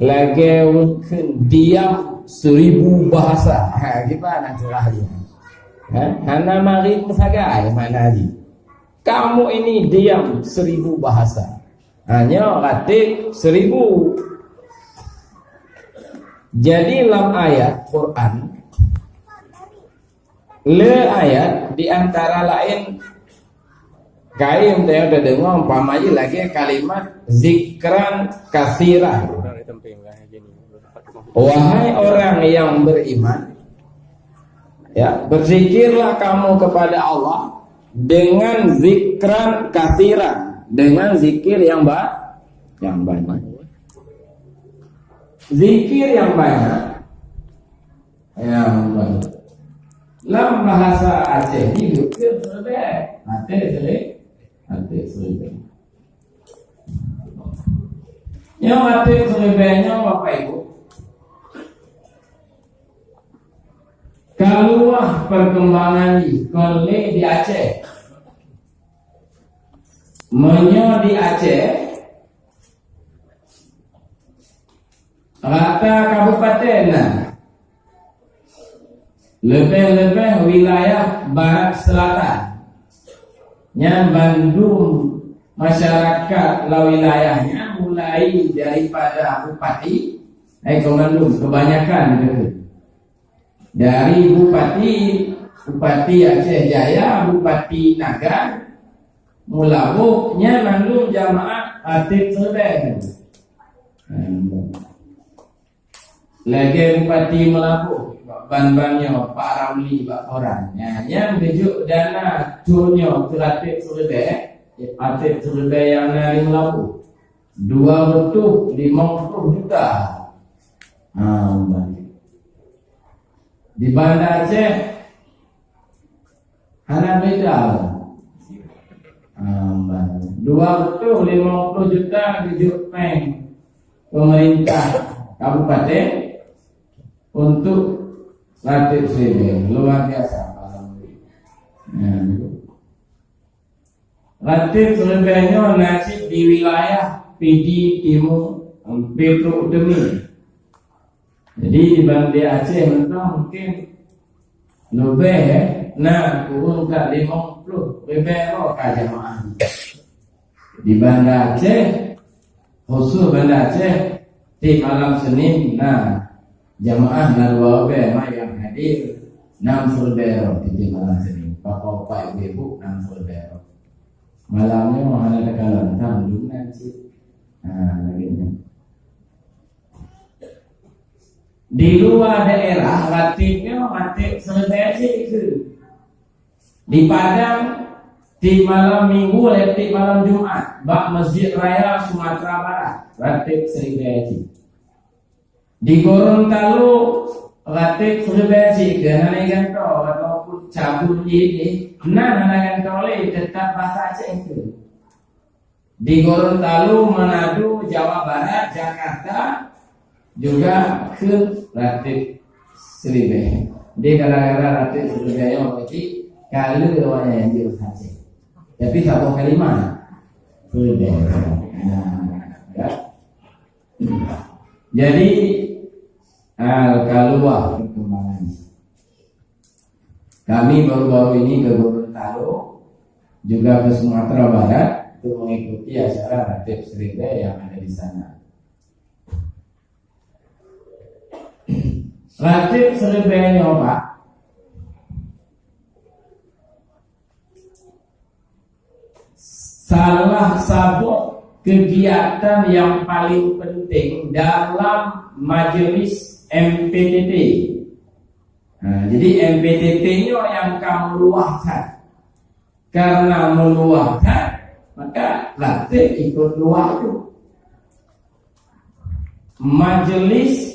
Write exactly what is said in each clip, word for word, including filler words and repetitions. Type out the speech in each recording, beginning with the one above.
Lagèe ureueng kheun diam seribu bahasa. Ha, gimana caranya? Ha? Hana marit sagai makna jih. Kamu ini diam seribu bahasa. Hanya ratib seribu. Jadi lam ayat Quran, le ayat di antara lain, kaiem teudeungoe umpama jih lagèe kalimat zikran kasiran. Wahai orang yang beriman, ya, berzikirlah kamu kepada Allah dengan zikran kasiran, dengan zikir yang ba-, yang banyak. Zikir yang banyak, yang banyak. Lam bahasa Aceh ni bukan seudeh, até seudeh, até seudeh. Nyoe até seudeh nyoe, Bapak Ibu. Ka luwah perkembangan jih kon lé di Aceh. Meunyoe di Aceh, rata kabupaten na, leubeh-leubeh wilayah barat selatan. Nyan bandum masyarakat lam wilayah nyan, mulai daripada bupati, eh, keu mandum, kebanyakan gitu. Dari bupati, Bupati Aceh Jaya, Bupati Nagan, Meulaboh, nyan mandum jamaah até seudeh. Lagèe Bupati Meulaboh, ban-ban nyoe, Pak Ramli, Pak Koran. Nyan, nyan geujok dana thon nyoe keu até seudeh, até seudeh nyang na di Meulaboh. Dua reutôh limong ploh juta. Ha, di Banda Aceh hana beda. Ha, dua reutôh limong ploh juta geujok péng pemerintah kabupaten untuk ratib seudeh. Luar biasa, alhamdulillah. Nah, Ratib seudeh nyoe na cit di wilayah Pidie Timu, Petro Utami. Jadi, di Banda Aceh mantong mungkin leubeh, eh, na kureueng ka limong ploh ribèe droe ka jamaah. Di Banda Aceh, khusus Banda Aceh, tiep malam Senin na jamaah na dua ribèe, ma nyang hadir nam ribèe droe tiep malam Senin. Bapak-bapak, ibu-ibu, nam ribèe droe. Malam nyoe hana takalon, tam lom nan cit. Ha, lagèe nyan. Di luwa daerah, ratib nyoe ratib seudeh cit keu. Di Padang, tiep malam Minggu lé tiep malam Jumat, bak Masjid Raya Sumatera Barat, ratib seudeh cit. Di Gorontalo, ratib seudeh cit keu hana gantoe ataupun cabut jih, na hana gantoe lé, teutap bahasa Aceh keu. Di Gorontalo, Manado, Jawa Barat, Jakarta juga keu ratib seudeh. Di gara-gara ratib seudeh nyoe, berarti ka lheueh awaknyan nyang jeuet Aceh. Tapi saboh kalimat, seudeh. Nah, ya. Jadi, ah, ka luwah perkembangan. Kami baru-baru ini ke Gorontalo, juga ke Sumatera Barat untuk mengikuti acara ratib seudeh yang ada di sana. Ratib seudeh nyoe, Pak, salah saboh kegiatan yang paling penting dalam majelis M P T T. Nah, jadi M P T T nyoe nyang ka meuluwah that. Karena meuluwah that, maka ratib ikut luwah tu. Majelis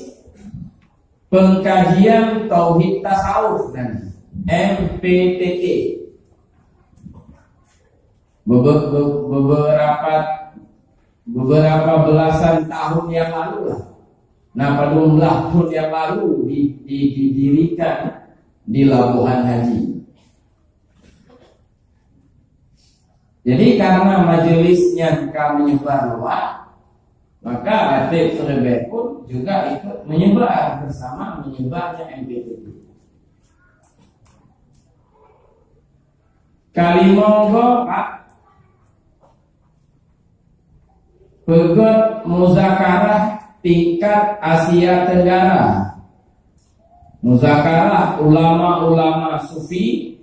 Pengkajian Tauhid Tasawuf dan M P T T. Bebe-, be-, beberapa, beberapa belasan tahun yang lalu lah. Nah, padum blah tahun yang lalu di-, di-, didirikan di Labuhan Haji. Jadi, karena majelis nyan ka meunyebar luwah, Maka ratéb siribèe pun juga ikut menyebar bersama menyebarnya M P tujuh. Kalimong gob, Pak, peugöt muzakarah tingkat Asia Tenggara. Muzakarah ulama-ulama sufi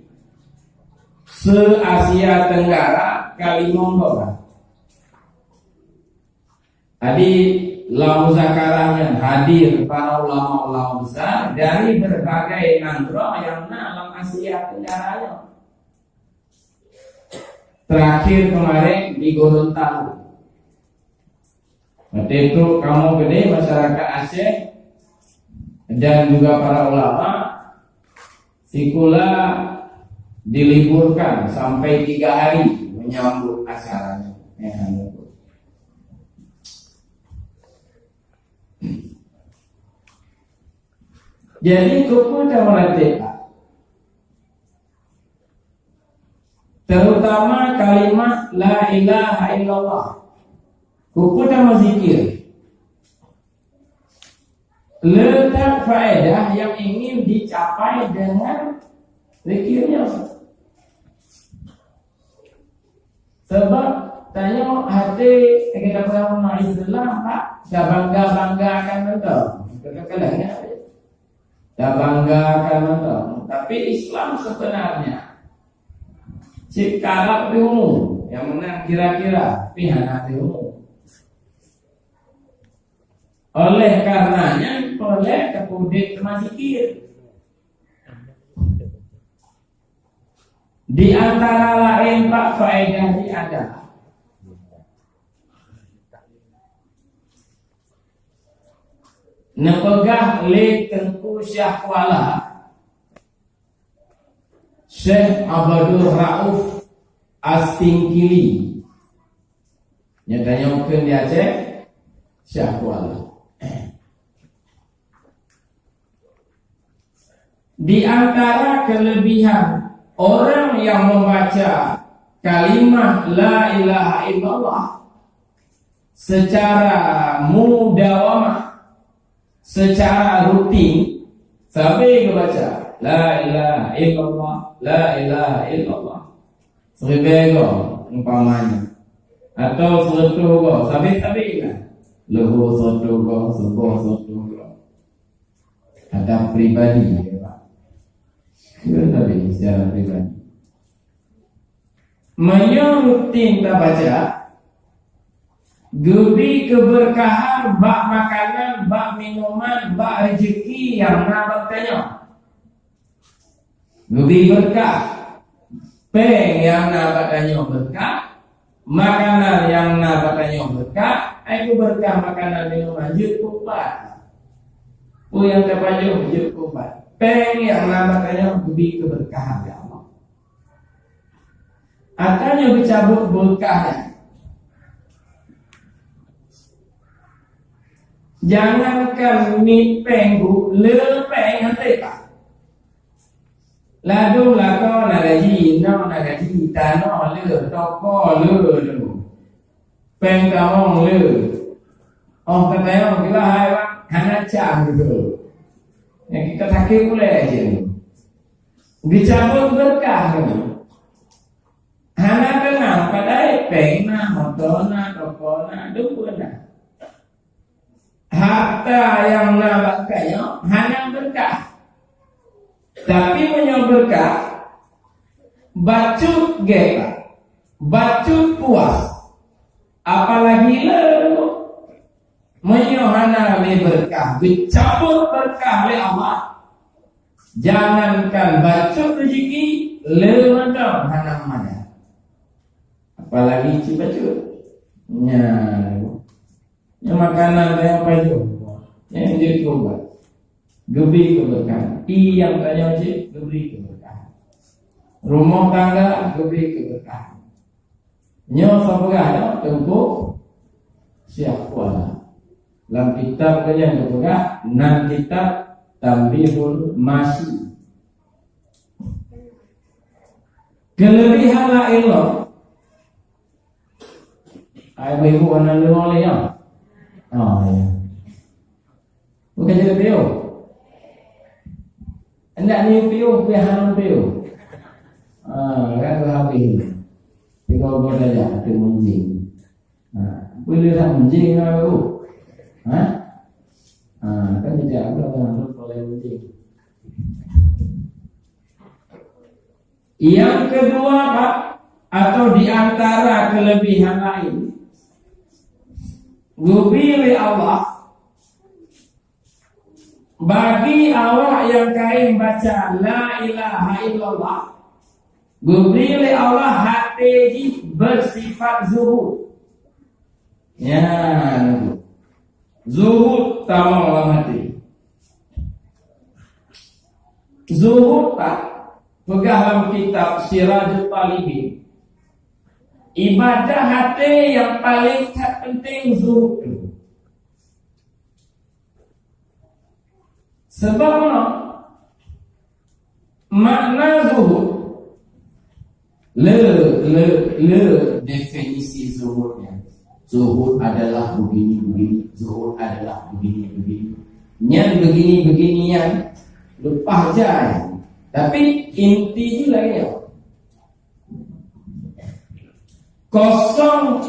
se-Asia Tenggara kalimong gob. Jadi, lam muzakarah nyan hadir para ulama-ulama besar dari berbagai nanggroe nyang na lam Asia Tenggara nyoe. Terakhir kemarin di Gorontalo. Watèe trok kamoe keudéh masyarakat Aceh dan juga para ulama, sikula diliburkan sampai tiga hari menyambut acara nyan. Jadi, keupeue tameuratéb, Pak? Terutama kalimah la ilaha illallah. Keupeue tameuzikir? Le that faedah nyang ingin dicapai dengan zikir nyoe. Sabab tanyoe até kita umat Islam, Pak, tabangga-banggakan mantong. Kadang-kadang, ya, tabanggakan mantong. Tapi Islam sebenarnya cit karab di umu, nyang meunan kira-kira, tapi hana di umu. Oleh karenanya, peureulèe tapeudeuh teuma zikir. Di antara laén bak faedah jih adalah neupeugah lé Teungku Syiah Kuala, Syekh Abdul Rauf As-Singkili. Nyan tanyoe kheun di Aceh, Syiah Kuala. Di antara kelebihan orang yang membaca kalimah la ilaha illallah secara mudawamah, secara rutin, sabe geubaca, "La ilaha illallah, la ilaha illallah." Siribèe goe, umpamanya. Atau sireutoh goe, sabe-sabe lah. Leuhô sireutoh goe, suboh sireutoh goe. Ada pribadi, ya, Pak. Kita sabe secara pribadi. Meunyoe rutin tabaca, geubri keubeurkahan bak makanan, bak minuman, bak reuzeki nyang na bak tanyoe. Geubri beurkah. Péng nyang na bak tanyoe beurkah, makanan nyang na bak tanyoe beurkah, ai keu beurkah makanan minuman jeuet keu ubat. Peue nyang tapajoh jeuet keu ubat. Péng nyang na bak tanyoe geubri keubeurkahan lé Allah. Ata nyoe geucabot beurkah nyan. Jangankan mit péng bu, le péng han trép, Pak. Ladôm lakoe na gaji, inoe na gaji, tanoh le, toko le, le. Péng tamong le. Oh, ka tayang keulah hai, Pak. Hana cam gitu. Nyang kita sakét ulèe je. Geucabot beurkah nyoe. Hana keunong padahai péng na, moto na, toko na, dum peue na. Harta nyang na bak tanyoe hana beurkah. Tapi meunyoe beurkah, bacut gét, bacut puas. Apalagi le Meunyoe hana lé beurkah, geucabot beurkah lé Allah, jangankan bacut reuzeki, le mantong hana mada. Apalagi cit bacut. Nyan, nyan makanan nyang pajoh. Nyan jeuet keu ubat. Geubri keubeurkahan. Ie nyang tanyoe cit geubri keubeurkahan. Rumoh tangga geubri keubeurkahan. Nyoe sapeugah nyoe Teungku Syiah Kuala. Lam kitab geuh nyan geupeugah, nan kitab Tanbihul Masyi. Keuleubiehan laén lom, ai ibu hana deungoe lé nyoe. Oh, ya. Bukan jadi piôh. Hendak ni piôh, biar hana piôh. Ah, kan tu habis. Tiga orang saja, tu munjing. Ha, boleh lah munjing lah tu. Ha? Ha, kan jadi apa lah, tu boleh munjing. Yang kedua, Pak, atau di antara kelebihan lain, geubri lé Allah bagi awak nyang kayém baca la ilaha illallah, geubri lé Allah até jih beusifat zuhud. Nyan, zuhud tamong lam até. Zuhud, Pak, peugah lam kitab Sirajut Talibin, ibadah até nyang paleng that penting zuhud tu. Sebab meunan, makna zuhud, le, le, le definisi zuhud nyan. Zuhud adalah begini-begini, zuhud adalah begini-begini. Nyan begini-begini nyan leupah jai. Tapi inti jih lagèe nyoe. Kosong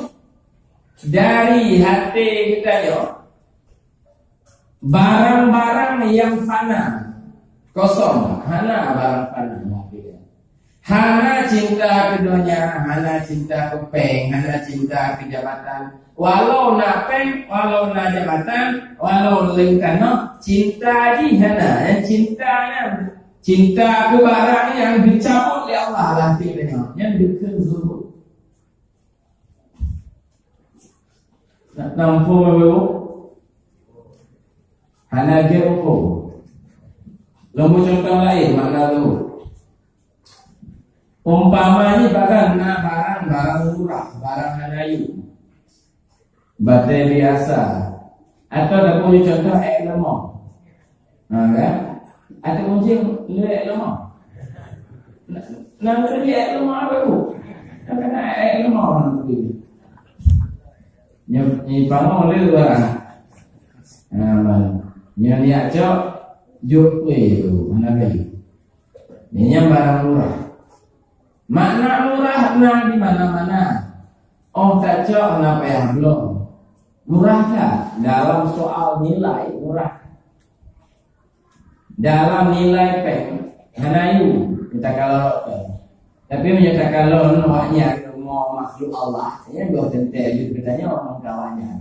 dari até geutanyoe barang-barang nyang fana. Kosong, hana barang fana. Hana cinta keu donya, hana cinta keu péng, hana cinta keu jabatan. Walau na péng, walau na jabatan, walau lé tanoh, cinta jih hana. Nyang cinta nyan, cinta keu barang nyang geucabot lé Allah lam até geutanyoe. Nyan geukheun zuhud. Nak nampu baru? Hana gét hukum. Lôn bri contoh laén makna tu. Umpama jih barang na barang, barang murah, barang hana yue. Batèe biasa. Atau dak bri contoh èk leumo. Ha, kan? Atau mungkin lé èk leumo. Nah, nah, tadi èk leumo apa tu? Kan kena èk leumo nanti. Nyi, nyi pango lé barang. Nah, man. Nyi ni acok, jok kué tu, mana lagi? Nyi nyang barang murah. Makna murah na di mana-mana. Oh, tacok na payah bloe. Murah kan? Dalam soal nilai, murah. Dalam nilai péng, hana yue, meutakala péng. Tapi meunyoe takalon awaknyan rumoh makhluk Allah, nyan dua teuntèe jeuet geutanyoe ngon awaknyan.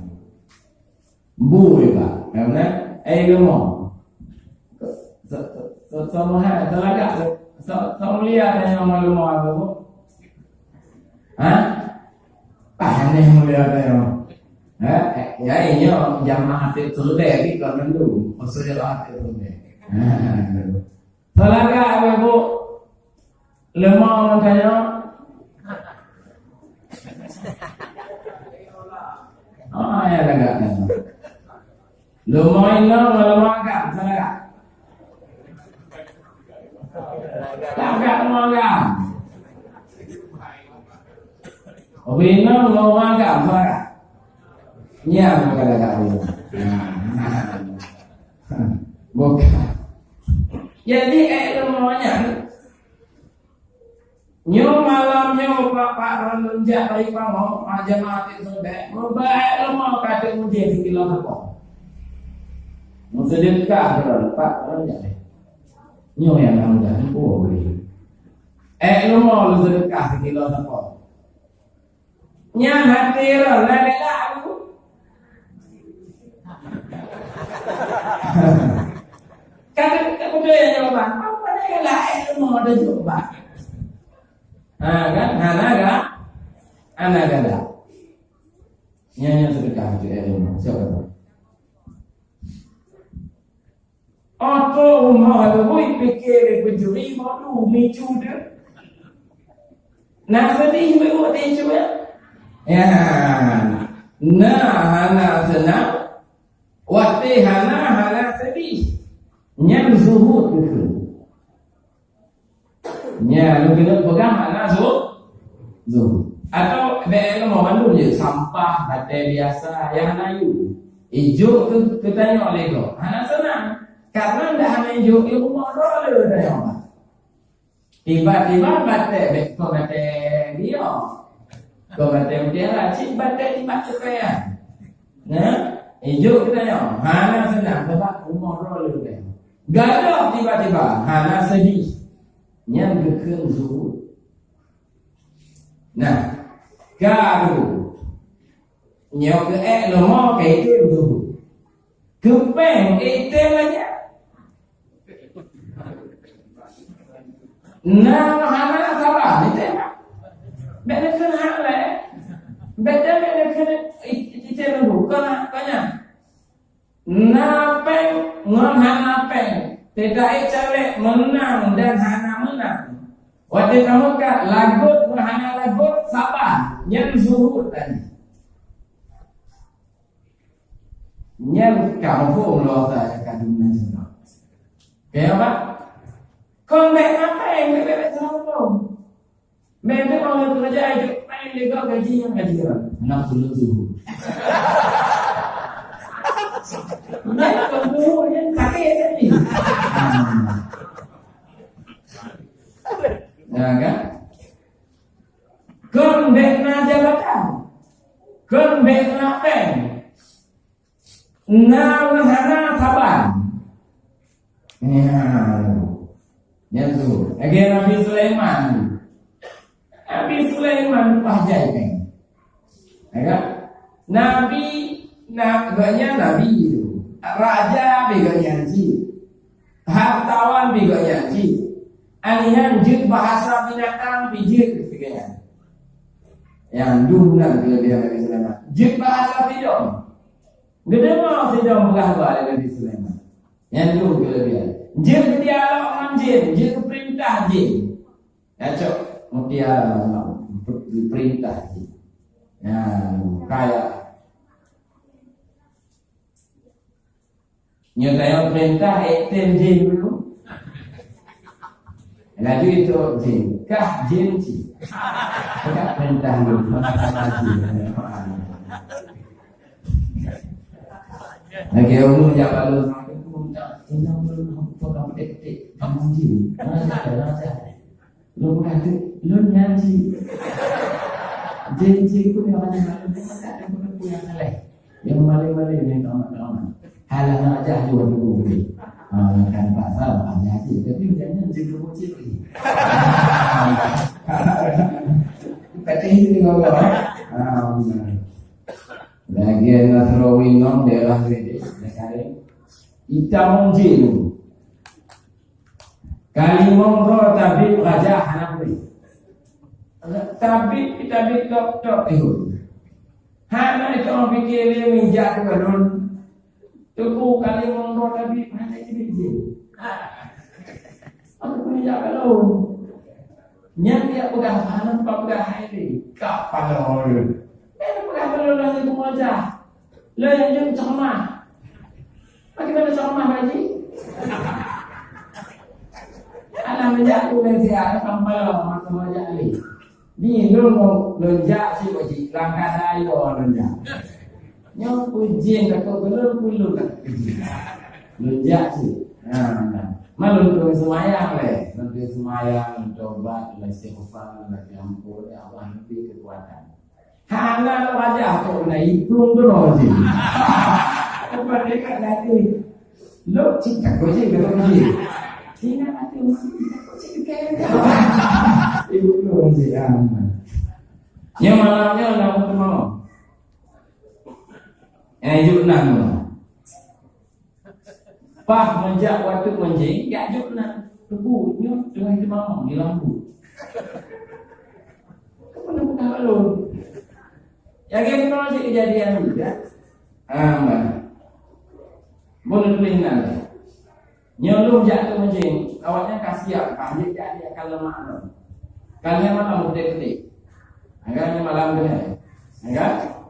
Bui, Pak. Karena, eh, rumoh. Se-, se-, se-, semua hal, selagak, se-, se-, semulia tanyoe ngon rumoh tu. Ha? Panéh mulia tanyoe. Ha? Ya, inyo jamaah até Sultan ni kon mandum. Maksudnya lah até Sultan. Ha. Selagak, Bapak Ibu. Leumo tanyoe. Ah, ya lagak. Leumo inong, leumo agam, selagak. Lagak leumo agam. Ubé inong, leumo agam, selagak. Nyan bukan lagak leumo. Bukan. Jadi, eh, leumo nyan, nyoe malam nyoe, Pak, Pak Ron jak bari pango, jamaah até Sultan. Mubaik leumo ka teuk mujih sikilo sapo. Meuseudeukah droe, Pak Ron jak. Nyoe nyang na mudah, oh, bri. Eh, leumo lôn seudeukah sikilo sapo. Nyang hati roh, na galak aku. Kan, kan beutôi ya jawaban. Apa na galak, eh, leumo ada jawaban. Ha, kan? Hana galak. Hana galak. Nyan, nyan seudeukah tu, eh, leumo. Siapa tu? Oto rumoh leuwih pikir pencuri, bodoh, micu dia. Na sedih, ibu, ibu, dia cu, ya? Ya. Na hana seunang, watèe hana, hana sedih. Nyan zuhud itu. Nyan, lôn keuneuk peugah makna zu-, zuhud. Atau bèk leumo mandum je, sampah, batèe biasa, nyang hana yue. Ijok keu, keu tanyoe lé gob. Hana seunang. Karena ndak hana ijok di rumoh droe lé tanyoe. Tiba-tiba batée, bèk kon batée dia. Kon batée mutiara, cit batée nibak ceukeuyan. Nah, ijok keu tanyoe. Hana seunang, sabab rumoh droe lé tanyoe. Gadôh tiba-tiba, hana seudeh. Nyan geukheun zuhud. Nah, ka tu. Nyoe keu ék leumo ka item tu. Keu péng item aja. Nah, hana saban item. Bèk neukheun hak lé. Bèk dah bèk neukheun i-, i-, item tu. Kau nak, kau nyan. Na péng ngon hana péng, teuka ék calék meunang dan hana meunang. Watée tameukat lagot ngon hana lagot, saban, nyan zuhud tadi. Nyan ka muphom lôn rasa ka dum na cit. Kaya apa? Kon bèk na péng, bèk, bèk, bèk sombong. Memang ureueng keureuja jeuet main lé gob gaji nyang gaji ureueng. Aneuk ulôn zuhud. Nyan kon zuhud nyan sakét hati. Ya kan? Kon bèk na jabatan. Kon bèk na péng. Na hana saban. Ya. Nyan tu. Lagèe Nabi Sulaiman. Nabi Sulaiman paih jai péng. Ya kan? Nabi, na-, gobnyan nabi tu. Raja pih gobnyan cit. Hartawan pih gobnyan cit. Anihan jeuet bahasa binatang pih jeuet keu gobnyan. Nyan dum nan keulebihan Nabi Sulaiman. Jeuet bahasa sidong. Geudeungoe sidong peugah ba lé Nabi Sulaiman. Nyan tu keulebihan. Jeuet geudialog ngon jin, jeuet geupeurintah jin. Nyan cok mutiara, geupeurintah jin. Nyan kaya. Nyoe tayong peurintah, eh, tem jin dulu. Laju itu jin, kah jin cit. Peugah peurintah dulu, sama-sama jin. Lagèe ureueng jak bak lôn, "Inong lôn hana peugah peudek-peudek, kamoe jin." Raja, raja. Lôn peugah teuk, lôn nyan cit. Jin-jin pun yang macam mana, memang tak ada pun nyang saleh. Nyang malèe-malèe nyang tamat-tamat. Halah raja juga tunggu beri. Ah, kan pasal raja cit. Tapi jangan jin keubucit lagi. Kata ini ngomong. Ah, benar. Lagèe Nasrawi ngon daerah Gede, daerah Gede. Itam jin. Ka limong droe tabib raja hana bri. Tabib, tabib dokto ihun. Hana itu orang pikir dia minjak ke balon. Teungku ka limong droe tabib hana jadi jin. Aku minjak balon. Nyan dia peugah hana, peugah hai ni. Ka paloe. Eh, peugah balon lagi pengajar. Lôn nyang jeuet ceramah. Bagaimana ceramah, Pak Haji? Alah, meunjak tu lé siat, sampaloe masa meunjak lé. Di lôn, lôn jak cit, Pak Haji, langkah dayô lôn jak. Nyoe peujieng ka keu lôn, peuet lôn ka keu jih. Lôn jak cit. Ha, nah. Ma lôn keu seumayang lé. Lôn keu seumayang, lôn tobat, lôn istighfar, lôn ampôn, ya Allah, neubri keukuatan. Hana lôn aja kok na iplueng keudroe jih. Apa dekat lagi? Lôn cit takot jih keudroe jih. Ingat hati masih takot cit keu ibu keudroe jih. Aman. Nyang malam nyoe na teumawang. Eh, yuk nan. Paih meunjak watèe meunjing, jak jok nan. Teungku, nyoe teungoh teumawang di lampu. Keupeue na peugah lôn? Lagèe nyoe cit keujadian juga. Ah, bah. Bunoe tuléh nan. Nyoe lôn jak keu meunjing, awaknyan ka siap, ka jeuet jak di akan leumah lôn. Ka lhèe malam udép-udép. Agak nyoe malam keunan. Agak.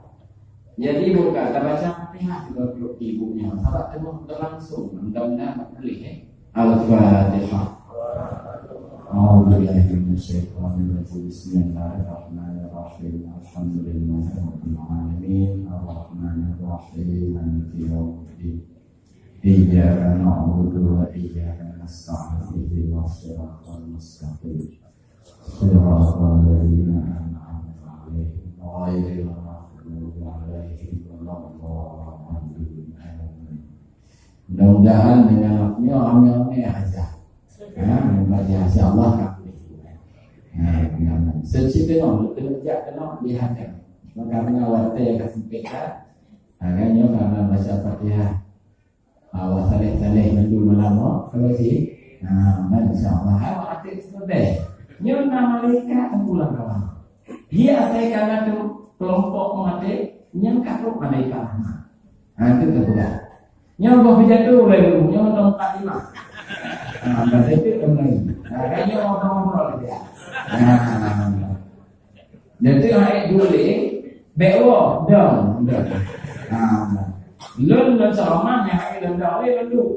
Jadi, buka, tabaca Fatihah juga untuk ibu nyoe. Sabab teungoh berlangsung, mudah-mudahan bak tuléh, eh. Al-Fatihah. أعوذ بالله من الشيطان الرجيم. بسم الله الرحمن الرحيم. الحمد لله رب العالمين. الرحمن الرحيم. مالك يوم الدين. إياك نعبد وإياك نستعين. اهدنا الصراط المستقيم. صراط الذين أنعمت عليهم غير المغضوب عليهم ولا الضالين. آمين. Mudah-mudahan dengan nyoe ramé-ramé hajat. Ha, membaca insya Allah tak boleh. Ha, dengan sesi tengok, kena jak tengok di hajat. Karena watèe ka sempit kan. Ha, kan nyoe karena baca Fatihah. Ha, wa saleh-saleh mandum malam, oh, kalau si. Ha, man insya Allah. Ha, waktu sebentar. Nyoe nama malaikat tengku lam kawan. Dia asai karena tu kelompok mate, nyang ka trok malaikat rahmat. Ha, itu terpegang. Nyoe boh pidato ulèe guru, nyoe nomor empat lima. Ha, bahasa itu kan lain. Ha, kan nyoe ngobrol-ngobrol dia. Ha. Jadi ayat dua ni, bèk woe, dong, dong. Ha. Lôn, lôn seumah nyang hai lôn dong, lôn duek.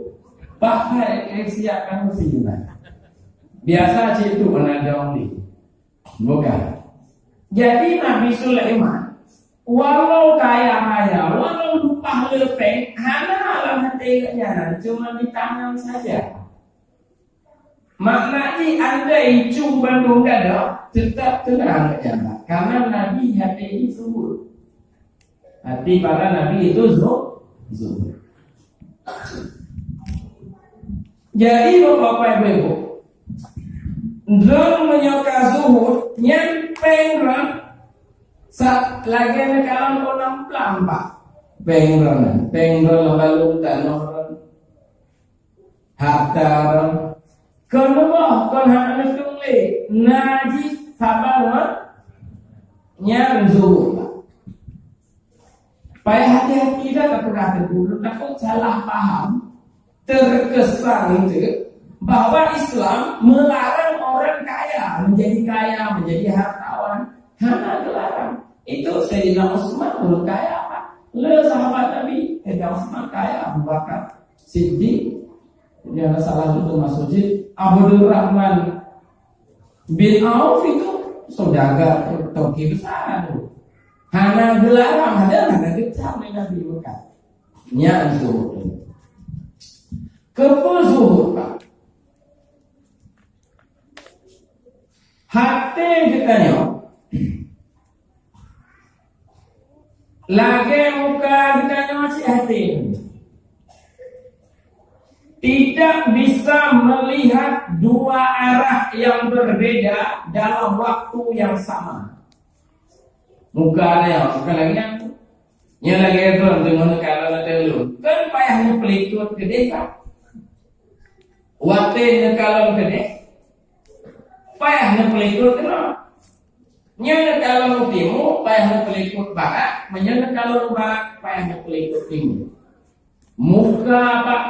Bah hai, eh, siap kamu sini, bah. Biasa cit tu mana dong ni. Bukan. Jadi Nabi Sulaiman, walau kaya raya, walau leupah le péng, hana lam até gobnyan, cuma di tangan saja. Makna jih andai cu bandum gadôh, teutap teunang gobnyan, karena Nabi até jih zuhud. Hati para nabi itu zu-, zuhud. Jadi, Bapak-bapak, Ibu-ibu, droe meunyoe ka zuhud, nyan péng droe sa-, lagèe neukalon ureueng plang, Pak. Péng droe nyan, péng droe lam balong tanoh droe. Harta droe. Kon meuboh, kon hana neutueng lé. Na jih saban ngon nyan zuhud. Payah hati-hati dah tapeugah teungku, takot salah paham, terkesan itu bahwa Islam melarang orang kaya menjadi kaya, menjadi hartawan. Hana geularang. Itu Sayyidina Utsman ureueng kaya, Pak. Le sahabat Nabi, Sayyidina Utsman kaya, Abu Bakar Siddiq. Jadi, hana salah itu maksud jih. Abdurrahman bin Auf itu saudagar, toke besar tu. Hana geularang, hana, hana geucam lé Nabi, bukan. Nyan zuhud. Keupeue zuhud, Pak? Até geutanyoe lagèe muka geutanyoe cit até. Tidak bisa melihat dua arah yang berbeda dalam waktu yang sama. Muka nyoe, bukan lagèe nyan. Nyoe lagèe droe deungon neukalon ateueh lôn. Kan payah neupeulikot keudeh, kan? Watèe neukalon keudeh, payah neupeulikot keudroe. Nyoe neukalon u timu, payah neupeulikot barat, meunyoe neukalon u barat, payah neupeulikot timu. Muka, Pak,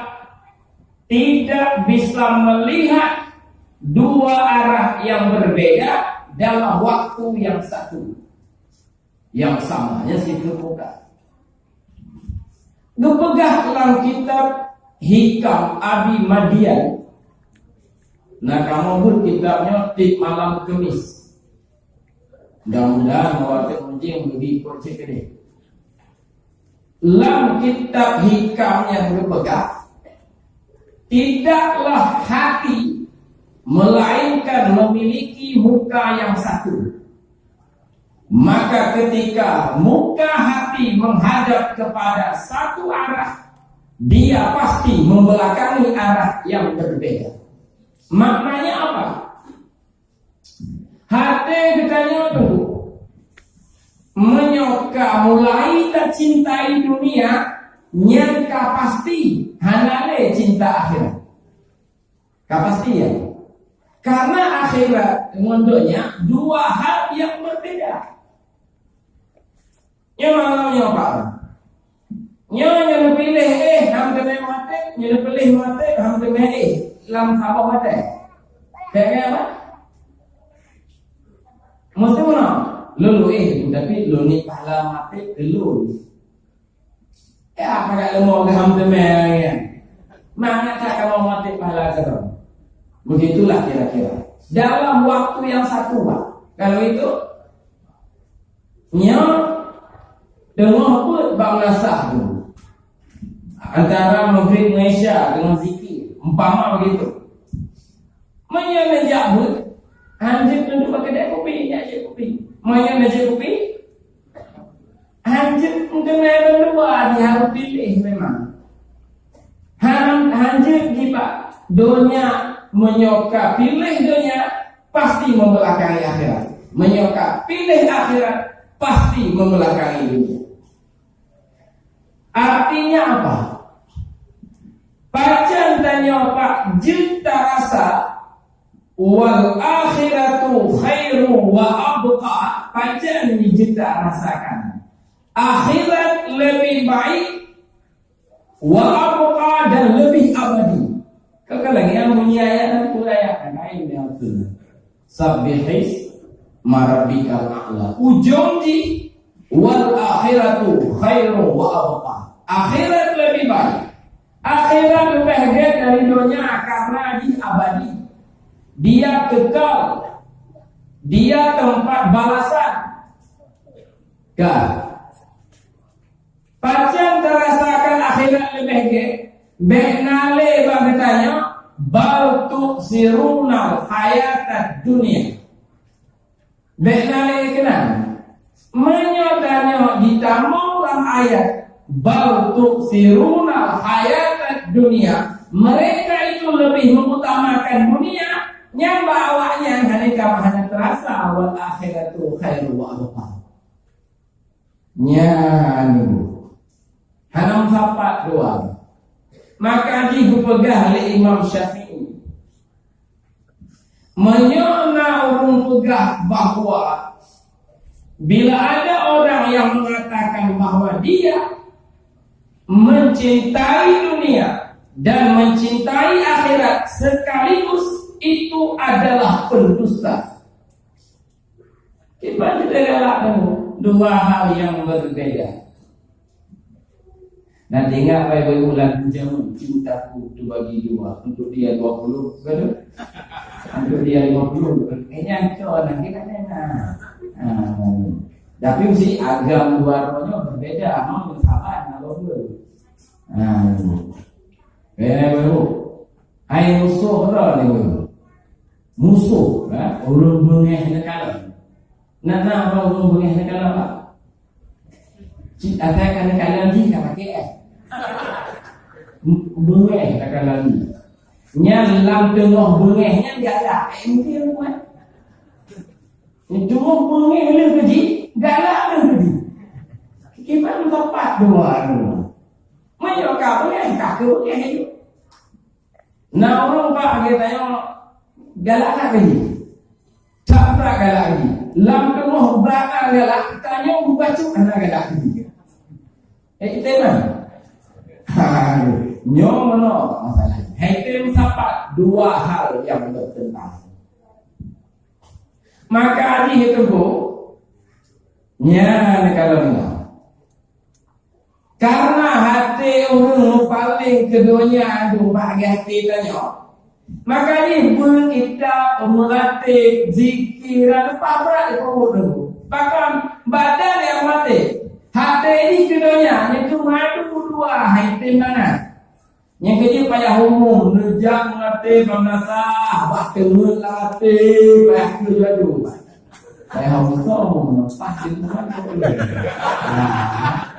tidak bisa melihat dua arah yang berbeda dalam waktu yang satu. Yang sama, nyan sifeuet muka. Geupeugah lam kitab Hikam Abi Madian, na kamoe beuet kitab nyoe tiep malam Kemis. Mudah-mudahan awak teuh meunjing beubi pot cit keudeh. Lam kitab Hikam nyang geupeugah, tidaklah hati melainkan memiliki muka yang satu. Maka ketika muka hati menghadap kepada satu arah, dia pasti membelakangi arah yang berbeda. Maknanya apa? Até geutanyoe tu, meunyoe ka mulai tacintai dunia, nyan ka pasti hana lé cinta akhirat. Ka pasti, ya. Karena akhirat ngon donya dua hal yang berbeda. Nyoe malam nyoe, Pak. Nyoe nyang neupiléh éh, han teumé maté, nyang neupiléh maté, han teumé éh, lam saboh maté. Kaya apa? Mesti mana? Lôn éh, tapi lôn ni pahala maté keu lôn. Ya, apa kat leumo geuham teumé, ya? Mangat that kamoe maté pahala keudroe. Begitulah kira-kira. dalam waktu yang satu, Pak. Kalau itu, nyoe teungoh peuet bak meunasah tu. Antara Maghrib ngon Isya teungoh zikir, umpama begitu. Meunyoe neujak beuet, hanjeuet tunduk bak keudè kupi, jak jép kupi. Meunyoe neujép kupi, hanjeuet meuteumé bandua, di harôh piléh memang. Han-, hanjeuet gibak donya, meunyoe ka piléh donya, pasti meubelakangi akhirat. Meunyoe ka piléh akhirat, pasti meubelakangi donya. Artinya apa? Pajan tanyoe Pak jeuet tarasa, "Wal akhiratu khairu wa abqa." Pajan jeuet tarasakan akhirat lebih baik, wa abqa, dan lebih abadi. Kakak lagi yang bunyi ayat dan pun ayat lain yang betul. Sabbihisma rabbikal a'la. Ujong jih, "Wal akhiratu khairu wa abqa." Akhirat lebih baik. Akhirat lebih baik dari dunia karena jih abadi. Dia kekal. Dia tempat balasan. Kan? Pajan tarasakan akhirat leubeh gét, bék na lé bak geutanyoe, "Bal tu'sirunal hayatad dunya." Bék na lé keunan. Meunyoe tanyoe jitamong lam ayat, "Bal tu'sirunal hayatad dunya," mereka itu lebih mengutamakan dunia, nyang bak awaknyan hana ka, hana terasa, "Wal akhiratu khairu wa abqa." Nyan, hana meusapat dua. Maka jih geupeugah lé Imam Syafi'i, meunyoe na ureuëng peugah bahwa bila ada orang yang mengatakan bahwa dia mencintai dunia dan mencintai akhirat sekaligus, itu adalah pendusta. Kiban kita galak nyoe, dua hal yang berbeda. Nah, ingat baik-baik bulan jamu cintaku terbagi dua, untuk dia dua puluh, betul? Untuk dia lima puluh. Kayaknya itu orang kita dengar. Nah, tapi mesti agam dua rohnya berbeda, mau sabar, nak apa? Nah, ini. Kayaknya baru. Hai musuh roh ni, baru. Musuh, ha? Ureuëng beungéh neukalon. Nah, nah, ureuëng beungéh neukalon apa? Cit asai ka neukalon jih ka pakai, eh. Beungéh neukalon jih. Nyan lam teungoh beungéh nyan galak, eh, mungkin, eh. Teungoh beungéh leuh keu jih, galak leuh keu jih. Kiban tepat dua, dua. Meunyoe ka beungéh, ka keu beungéh. Na ureuëng bak lagée tanyoe galak that lagi. That brat galak lagi. Lam teungoh brat galak, tanyoe meubacut hana galak lagi. Eh, itu mana? Ha, nyoe mana masalah? Hai tem sapat dua hal yang bertentangan. Maka di itu, nyan kalau nyoe. Karena até ureuëng paléng keu donya dum bak até tanyoe, maka jih beuet, iétap, meuratéb, zikir, leupah brat di peubuet ureuëng. Bahkan badan nyang maté, até jih keu donya, nyan keuh madu dua hai tem mangat. Nyang keujeuet payah umum, neujak meuratéb bak meunasah, bah teungeut lam até, payah keu jadu. Payah umum, umum, pasti Tuhan keu. Nah.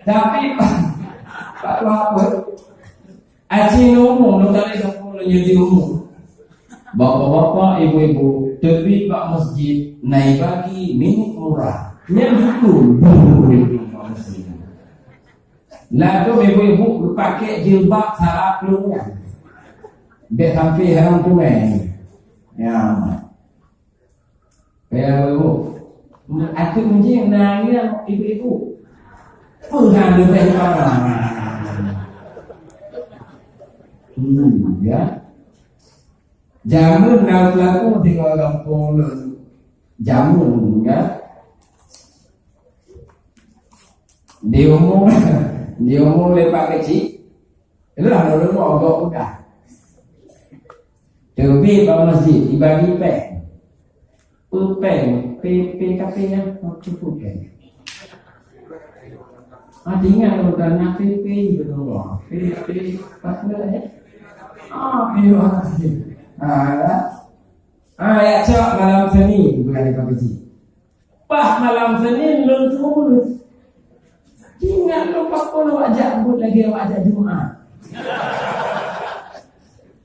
Tapi, Pak Tuhan apa? Aci umum, lu kali kampung lu jadi umum. Bapak-bapak, ibu-ibu, teubiet bak masjid, naibagi minyeuk murah. Nyan beutôi. Lalu ibu-ibu geupaké jilbab sarap luweue. Bèk sampai haram tumai. Ya. Ya, ibu. Ateueh meujih nangis ibu-ibu. Peue hana leubeh parah. Hmm, ya. Jameun na teulaku tinggai gampông lôn. Jameun, ya. Di umur, di umur lepak kecil, itulah dulu mau gok udah. Teubiet bak masjid, dibagi péng. Peue péng, P P K P nyan, peue péng. Ah, ingat lôn na P P, beutôi. P P, apa ya? Ah, P P. Ah, ya. Ah, ya, cok malam Senin, bukan di P P J. Paih malam Senin lôn seumeubeuet. Ingat lôn pakon awak jak buet lagèe awak jak Jumat.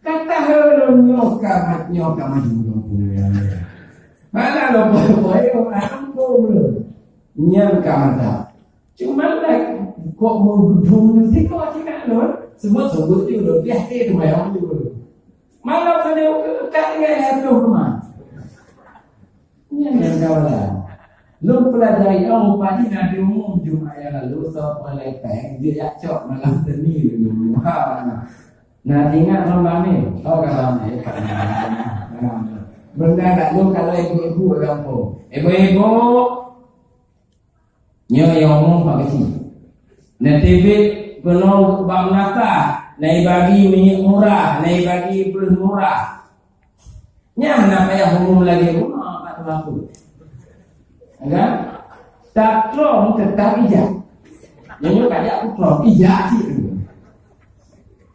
Ka tahô lôn nyoe ka mat, nyoe ka maju lôn pulang. Mana lôn poh-poh, eh, orang kampung lôn. Nyan ka mantap. Cuma lah, kok mau duduk ni, tengok cakap lôn. Sebut-sebut je lôn, biar dia tu bayar dulu. Malam Senin, ka tinggai satu rumah. Nyan nyang kawalan. Lôn peulajari, oh, padi na di umum Jumat nyang lalu, soe peureulèe péng, jeuet jak cok malam Senin dulu. Ha. Na ingat lôn lame? Oh, ka lame. Ha. Beuna dak lôn kalau ibu-ibu lam gampông. Ibu-ibu, nyoe nyang umum bak keuchik. Na teubiet keunoe bak meunasah, na ibagi minyeuk murah, na ibagi breuh murah. Nyan na payah umum lagèe bunoe bak teumpat. Kan? Taklong teutap ijak. Nyoe ka jak kuklong, ijak cit.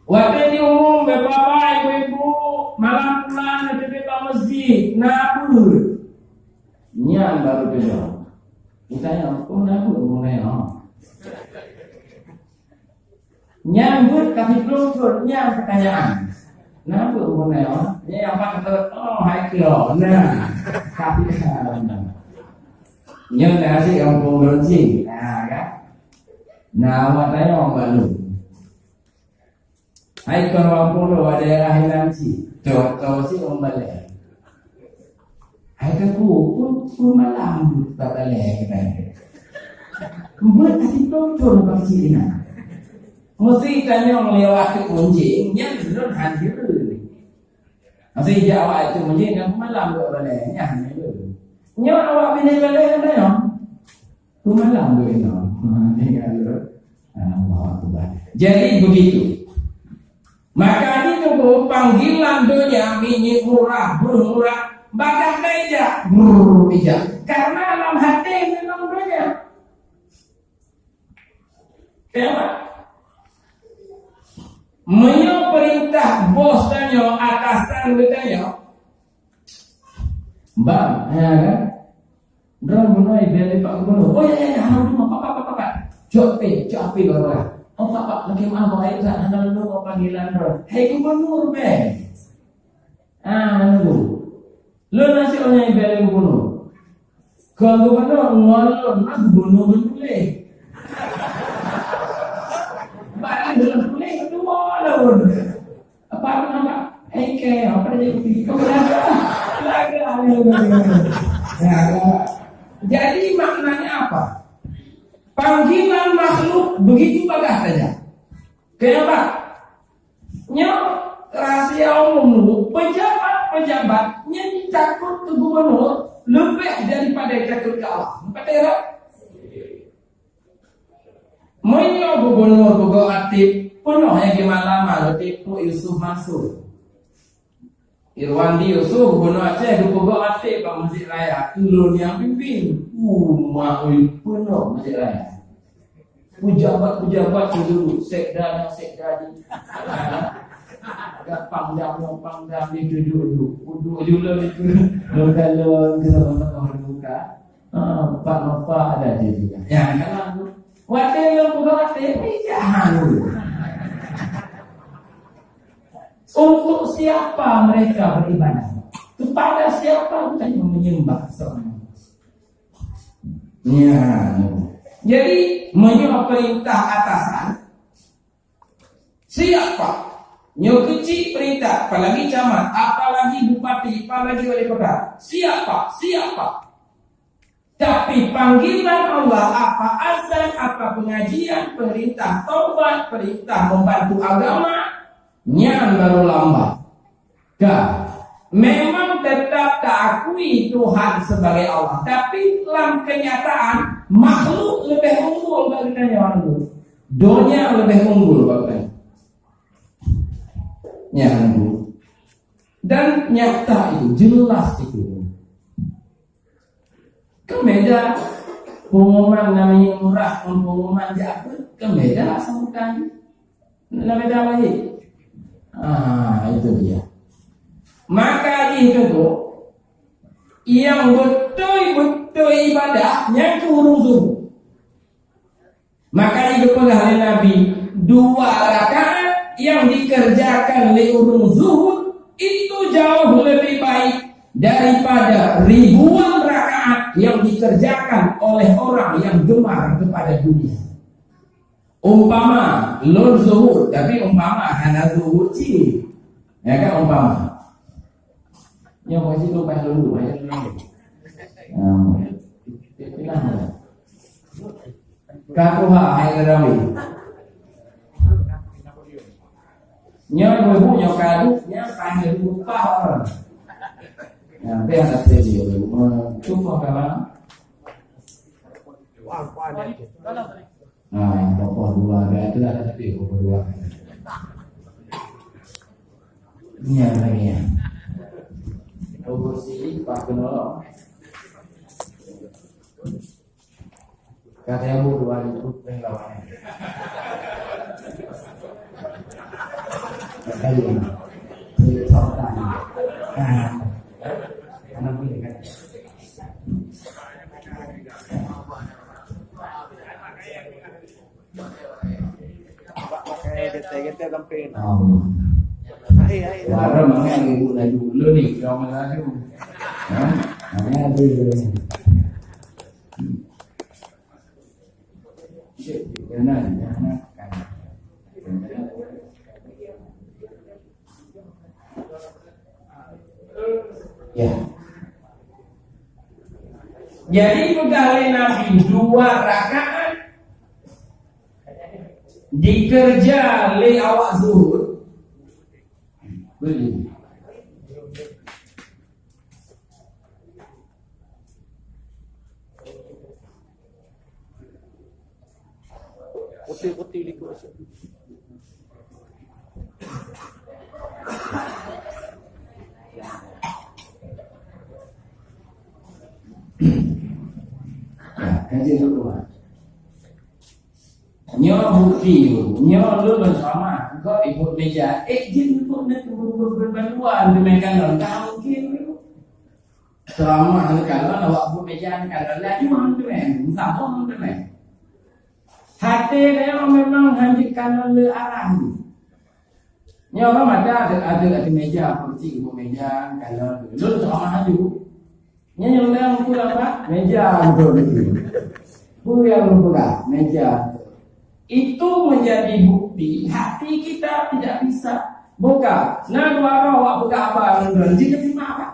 Watèe diumum, bapak-bapak, ibu-ibu, malam pulang na teubiet bak masjid, na beuet. Nyan baru teudeung. Ditanya, "Oh, na beuet?" Nyan buet ka siplôh thôn, nyan peutanyaan. Na buet bunoe, oh? Nyan nyang pat kata, oh, hai klo. Nah, tapi, nyoe na si kampung lôn cit. Nah, kan? Nah, awak tanya orang baru. Hai klo kampung lôn, ada daerah inan cit. Contoh si orang balai. Hai Teungku, peue, peue malam beuet bak balèe geutanyoe? Beuet hati beutôi bak cit inan. Meusti tanyong lé awak teuk meunjing, nyan lôn han hireuen. Meusti jak awak teuk meunjing ngon peue malam beuet balèe, nyan han hireuen. Nyoe awak binéh balèe han tanyong. Peumalam tu inoe. Ha, ni kan tu. Allahu Akbar. Jadi begitu. Maka itu panggilan donya minyeuk murah, breuh murah, bagaih ka ijak, brrr, ijak. Karena lam hati memang donya. Kenapa? Meunyoe peurintah bos tanyoe, atasan geutanyoe, bang, ya kan? Droe bunoe bèe lé Pak Gubernur. Oh, ya, ya, ya, hana meudeungoe, Pak, Pak, Pak, Pak, Pak. Cok P, cok P, Pak Lurah. Oh, Pak, Pak, lakèe meu'ah, Pak, eh, hana lôn, Pak, panggilan droe. Hai Gubernur bèe. Ah, hana lôn. Lôn na sidroe nyang bèe lé Gubernur. Kon Gubernur, ngon lôn na Gubernur lôn tuléh. Bak lôn tuléh, dua lôn. Apa nama? Engke, apa dia? Lagak, lagak, lagak. Ya, ya. Jadi maknanya apa? Panggilan makhluk begitu bagaih saja. Kenapa? Nyoe rahasia umum, pejabat-pejabat nyang takot keu gubernur leubeh daripada takot keu Allah. Betul tak? Meunyoe gubernur peugah até, peunoh nyang geumalama lé Teungku Yusuf Mansur. Irwandi Yusuf, gubernur Aceh, geupeugah até bak Masjid Raya, ulôn nyang pimpin. Uma ui, peunoh Masjid Raya. Pejabat-pejabat tu dulu, sekda nyang sekda di. Pangdam nyang pangdam di tu dulu. Uduk julon itu. Lôn kalon ke sama-sama buka. Ah, Pak Nova ada je juga. Ya, kan? Watèe lôn peugah watèe, jangan dulu. Untuk siapa mereka beribadah? Kepada siapa kita menyembah seorang? Ya. Jadi, meunyoe perintah atasan, siapa? Nyoe keuchik perintah, apalagi camat, apalagi bupati, apalagi wali kota. Siapa? Siapa? Tapi panggilan Allah, apa azan, apa pengajian, perintah taubat, perintah membantu agama, nyan baru lambat. Ka. Memang tetap taakui Tuhan sebagai Allah, tapi lam kenyataan, makhluk leubeh unggul bak geutanyoe. Donya leubeh unggul bak geutanyoe. Nyan. Dan nyata itu, jelas itu. Kan beda pengumuman nyang murah ngon pengumuman jak beuet, kan beda sambutan. Kan beda lagi. Ah, itu dia. Maka jih teungku, nyang beutôi-beutôi ibadah nyan keu ureuëng zuhud. Maka geupeugah lé Nabi, dua rakaat nyang dikerjakan lé ureuëng zuhud itu jauh lebih baik daripada ribuan rakaat yang dikerjakan oleh orang yang gemar kepada dunia. Umpama, lôn zuhud, tapi umpama hana zuhud cit. Ya kan, umpama. Nyoe meusitu bah lôn, bah lôn. Nah, itulah. Ka tuha hai Nabi. Nyoe ibu nyoe kadu, nyoe panggil upah orang. Nah, biar tak terjadi. Cuma kalau Nah, popoh dua, ada tu ada tapi popoh dua. Ni yang lagi ya. Popoh sini pak kena. Kata yang bu dua ribu penglawan. Kata yang bu. Saya tahu tadi. Ah. Anak boleh kan? Getek-getek sampai. Oh. Hai, hai. Wara mangat ibu laju dulu ni, orang laju. Ha? Mangat ada dulu ni. Jangan, jangan. Ya. Jadi peugah lé Nabi dua rakaat dikerja lé awak zuhud. Boleh. Putih-putih likot. Nah, kaji dulu, Mak. Nyoe bukti, nyoe lôn sama, kok ibu meja, eh, jin ibu nak berbantuan demikian, tak mungkin. Seramah ni kalau awak bu meja ni kalau laju hang tu eh, entah pun tu eh. Hati dia memang hanjit kalau le arah ni. Nyoe kan ada, ada, ada, ada meja, kursi bu meja, kalau dulu seramah tu. Nyoe yang kurang apa? Meja betul betul. Bu yang kurang, meja. Itu menjadi bukti hati kita tidak bisa. Bukan. Nah, dua orang awak buka apa? Nanti terima apa?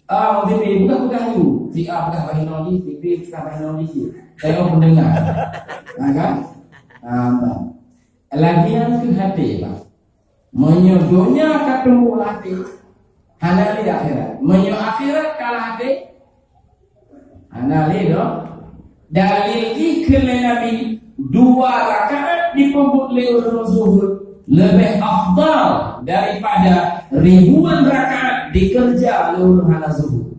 Ah, mungkin bukan bukan tu. Si A bukan bahasa Indonesia, si B bukan bahasa Indonesia. Saya mendengar. Ha, kan? Ah, bang. Lagian ke hati, bang. Meunyoe donya ka teumbôk lam até, hana lé akhirat. Meunyoe akhirat ka lam até, hana lé donya. Dalil jih kheun lé Nabi, dua rakaat dipeubuet lé ureuëng zuhud leubeh afdal daripada ribuan rakaat dikeureuja lé ureuëng hana zuhud.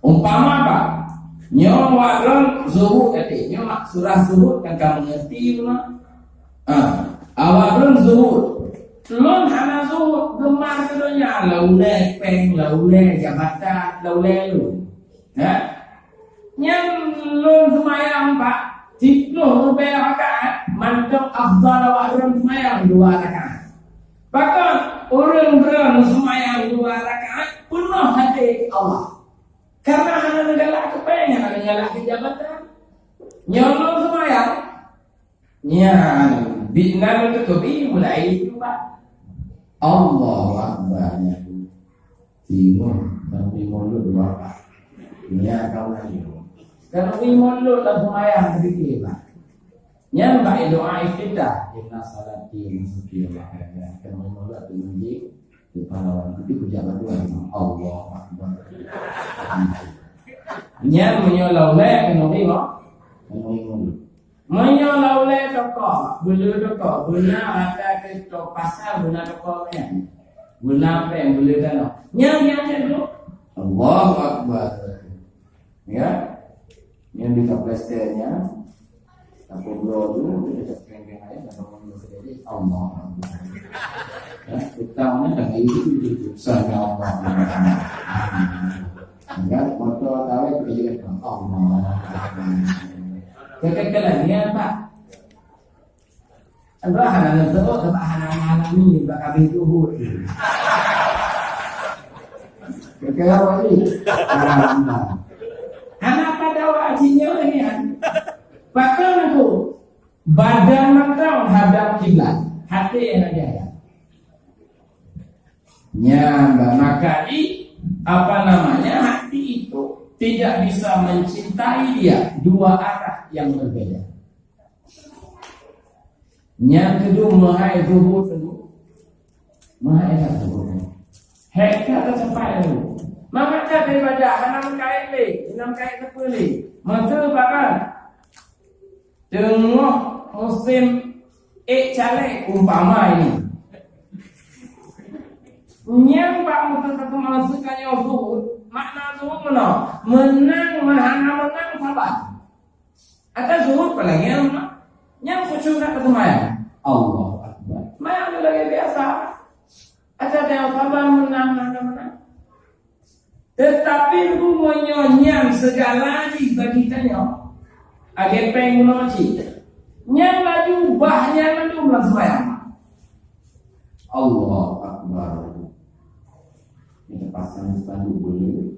Umpama bah, nyoe awak droen zuhud, até nyoe mak surah zuhud kan ka meungerti mah. Ah, awak droen zuhud. Lôn hana zuhud, geumar keu donya, laulée péng, laulée jabatan, laulée lôn. Ha? Nyan lôn seumayang bak siplôh ribée rakaat mantong afdal awak droen seumayang dua rakaat. Pakon ureuëng droen seumayang dua rakaat peunoh até keu Allah. Karena hana neugalak keu péng, hana neugalak keu jabatan. Nyoe lôn seumayang, nyan, binan teukeubie mulai jumpa. Allahu Akbar, nyan. Timu, dan timu lu dua kali. Nyan kawan timu. Dan timu lu lam seumayang sedikit, Pak. Nyan bak doa iftitah. Inna salati wa nusuki wa mahyaya. Kena meunyoe tu menjadi pahlawan. Itu pejabat dua. Allahu Akbar. Nyan meunyoe laulée kena lima. Kena lima. Meunyoe laulée toko, bulu toko, beuna rata ke to pasar, beuna toko nyan. Beuna péng, beulé tanoh. Nyang, nyang cit tu. Allahu Akbar. Ya. Nyang di kaplester nyan. Apa bloe tu, dia tak kena-kena ayat, tak apa bloe jadi. Allahu Akbar. Ya, utang ni dah itu, itu, itu. Sana Allah. Ya, motor kawin tu jadi Allah. Kekekalan ni apa? Aduh, hana neuseuôt, sabab hana ngalami bak habéh zuhud. Kira-kira wali. Hana pada wajib nyoe nyan. Pakon aku? Badan mantong hadap kiblat, hati yang ada. Nyan, maka di, apa namanya, hati itu tidak bisa mencintai dia, dua arah yang berbeda. Nyang keudua, meuhai zuhud tu. Meuhai zuhud. Hék ka teucapai tu. Maka cara ibadah hana meukaét lé, hana meukaét sapeue lé. Maka barang teungoh musim ék caleg umpama ini. Nyang bak meuteumé seuka nyoe zuhud, makna zuhud meunoe, meunang, meuhana meunang, sabar. Ada zuhud apalagi nyang, nyang khusyuk nak seumayang. Allahu Akbar. Seumayang tu lagèe biasa. Ada nyang sabar meunang, meunang, meunang. Tetapi rumoh nyoe nyang segala jih bagi tanyoe. Lagèe péng bunoe cit. Nyang laju bah nyan mandum lam seumayang. Allahu Akbar. Kita pasang spanduk boleh.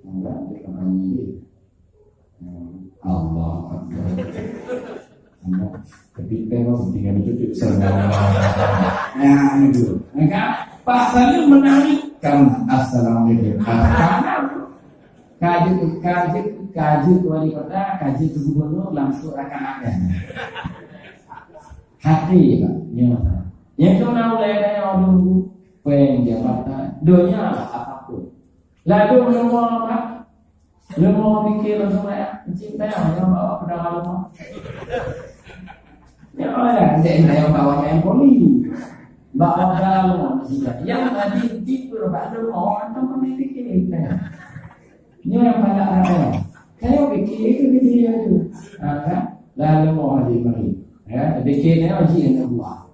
Enggak, kita panggil. Allahu Akbar. Tapi tengok tinggal itu tu sama. Nah, itu. Maka Pak Salim menangis. Kamu, assalamualaikum. Kaji, kaji, kaji wali kota, kaji gubernur langsung akan ada. Hati, Pak. Ya. Yang tu nak mulai dari orang dulu, peng jabatan, dunia lah apapun. Lalu menunggu apa? Leumô pike lôn seumayang, cit tayang nyang bawa peudara leumô. Nyoe lah, ndék tayang bawa nyang poli. Bawa peudara leumô seumayang. Nyang tadi tipe bak leumô, atau kami pike tayang. Nyoe nyang palak tayang. Tayang pike ke dia tu? Ha, kan? Lah leumô di mari. Ya, pike tayang jih aneuk buah.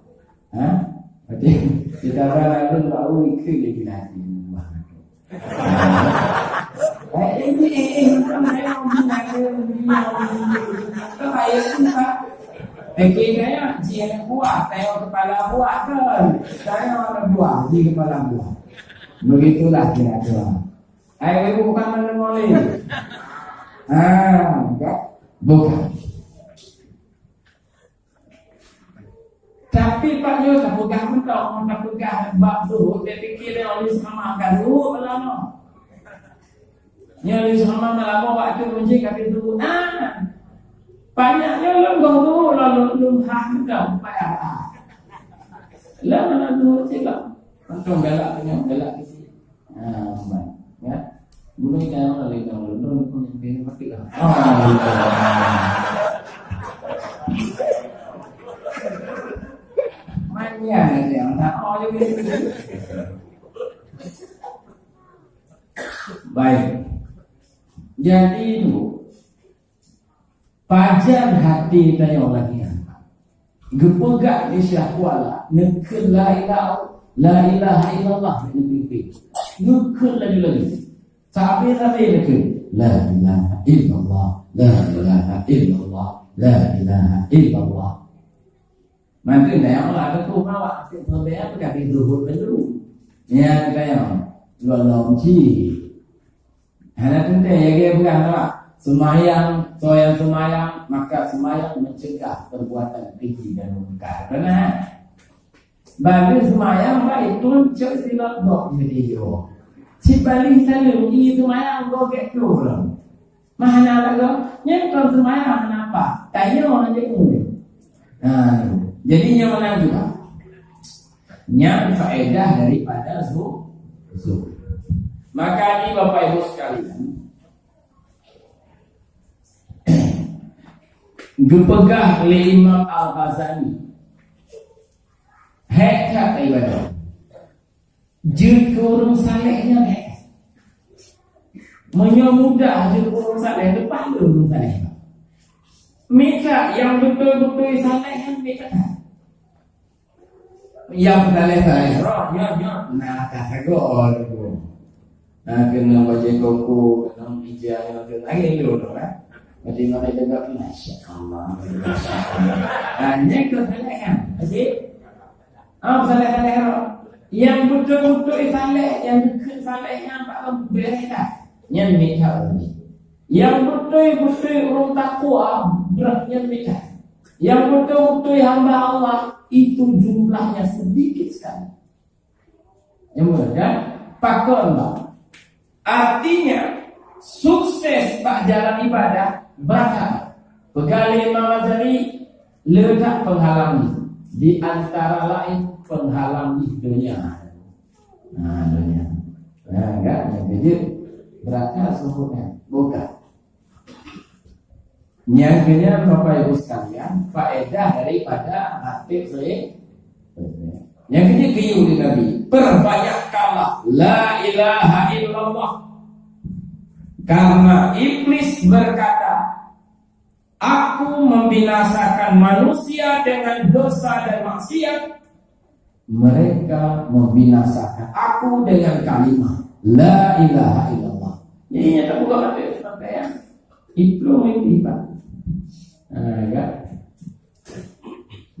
Ha? Berarti kita orang lalu baru ikut lagi nanti. Eh, ini, eh, eh, bukan saya, bukan saya, bukan saya. Kau bayar tu, Pak. Peke saya, jih aneuk buah, saya kepala buah kan. Saya aneuk buah, jih kepala buah. Begitulah kira-kira. Hai, ibu bukan mendengar ni. Ha, enggak. Bukan. Tapi Pak nyoe tapeugah mantong, tapeugah bab duhut, dia fikir dia oleh sama kan duhut lama. Nyoe oleh sama lama waktu kunci kami duhut. Nah, banyak nyoe lom gong duhut lalu lom hak mantong payah. Lama lalu duhut cik lah. Mantong galak nyoe, galak isi. Ah, baik. Ya. Guna ikan orang lain yang belum pun yang dia mati lah. Ah, gitu. Manya ada yang tak mau juga. Baik. Jadi tu, pajan hati tayong lagi. Geupeugah di syahwala, neukheun la ilaha, la ilaha illallah di pimpin. Neukheun laju-laju. Sabe-sabe neukheun, la ilaha illallah, la ilaha illallah, la ilaha illallah. Maka dayang Allah ada tu awak atik perbaya tu kami zuhud dulu. Ya, dayang. Lolong cik. Hana teuntèe lagèe peugah awak. Seumayang, soe nyang seumayang, maka seumayang mencegah perbuatan keji dan mungkar. Beuna? Bagi seumayang baik pun cok silap gok jadi yo. Cit balik saleuem i seumayang gok gek tu lom. Mah hana lagoe, nyan kon seumayang hana apa. Tanyoe hana jeuet. Nah, jadi nyoe meunan juga. Nyan faedah daripada zu-, zuhud. Maka ni Bapak Ibu sekalian, geupeugah lé Imam Al-Ghazali, hék that ibadah. Jeuet keu ureuëng saleh nyan, eh. Meunyoe mudah jeuet keu ureuëng saleh, leupah lé ureuëng saleh. Mita nyang beutôi-beutôi saleh nyan mita. Nyang saleh-saleh roh, nyoe, nyoe, na ka sagoe. Na keuneuk bajée koko, keuneuk ija, nyoe keuneuk lagée lôn, kan? Jadi, mana jaga, masya Allah, masya Allah. Ah, nyan keu saleh nyan. Jadi, ah, saleh-saleh roh. Nyang beutôi-beutôi saleh, nyang dikeue saleh nyan, bak lôn beuréh dah. Nyan mita ureuëng. Nyang beutôi-beutôi ureuëng takwa, brok nyan mita. Nyang beutôi-beutôi hamba Allah, itu jumlahnya sedikit sekali. Nyang beutôi, kan? Pakon, Bang. Artinya, sukses bak jalan ibadah, brat. Peugah lé Imam Ghazali, le that penghalang jih. Di antara lain, penghalang jih donya. Nah, donya. Nah, enggak, yang kejut. Brat that sungguhnya. Bukan. Nyang keunan, Bapak Ibu sekalian, faedah daripada batik saya. Nyang keunan keu Nabi, perbanyakkanlah la ilaha illallah. Karena iblis berkata, "Aku membinasakan manusia dengan dosa dan maksiat. Mereka membinasakan aku dengan kalimat la ilaha illallah." Jadi, nyata buka mata sampai ya. Itu mimpi, Pak. Nah, ya.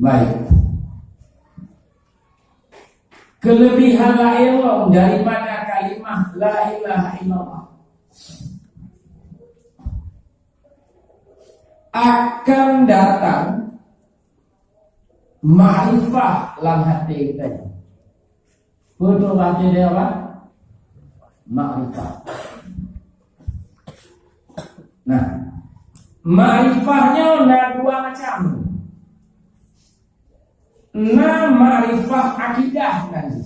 Baik. Kelebihan lain daripada kalimah la ilaha illallah. Akan datang makrifah lam hati kita. Beutôi hati dia apa? Makrifah. Nah, makrifahnya na dua macam. Na makrifah akidah tadi,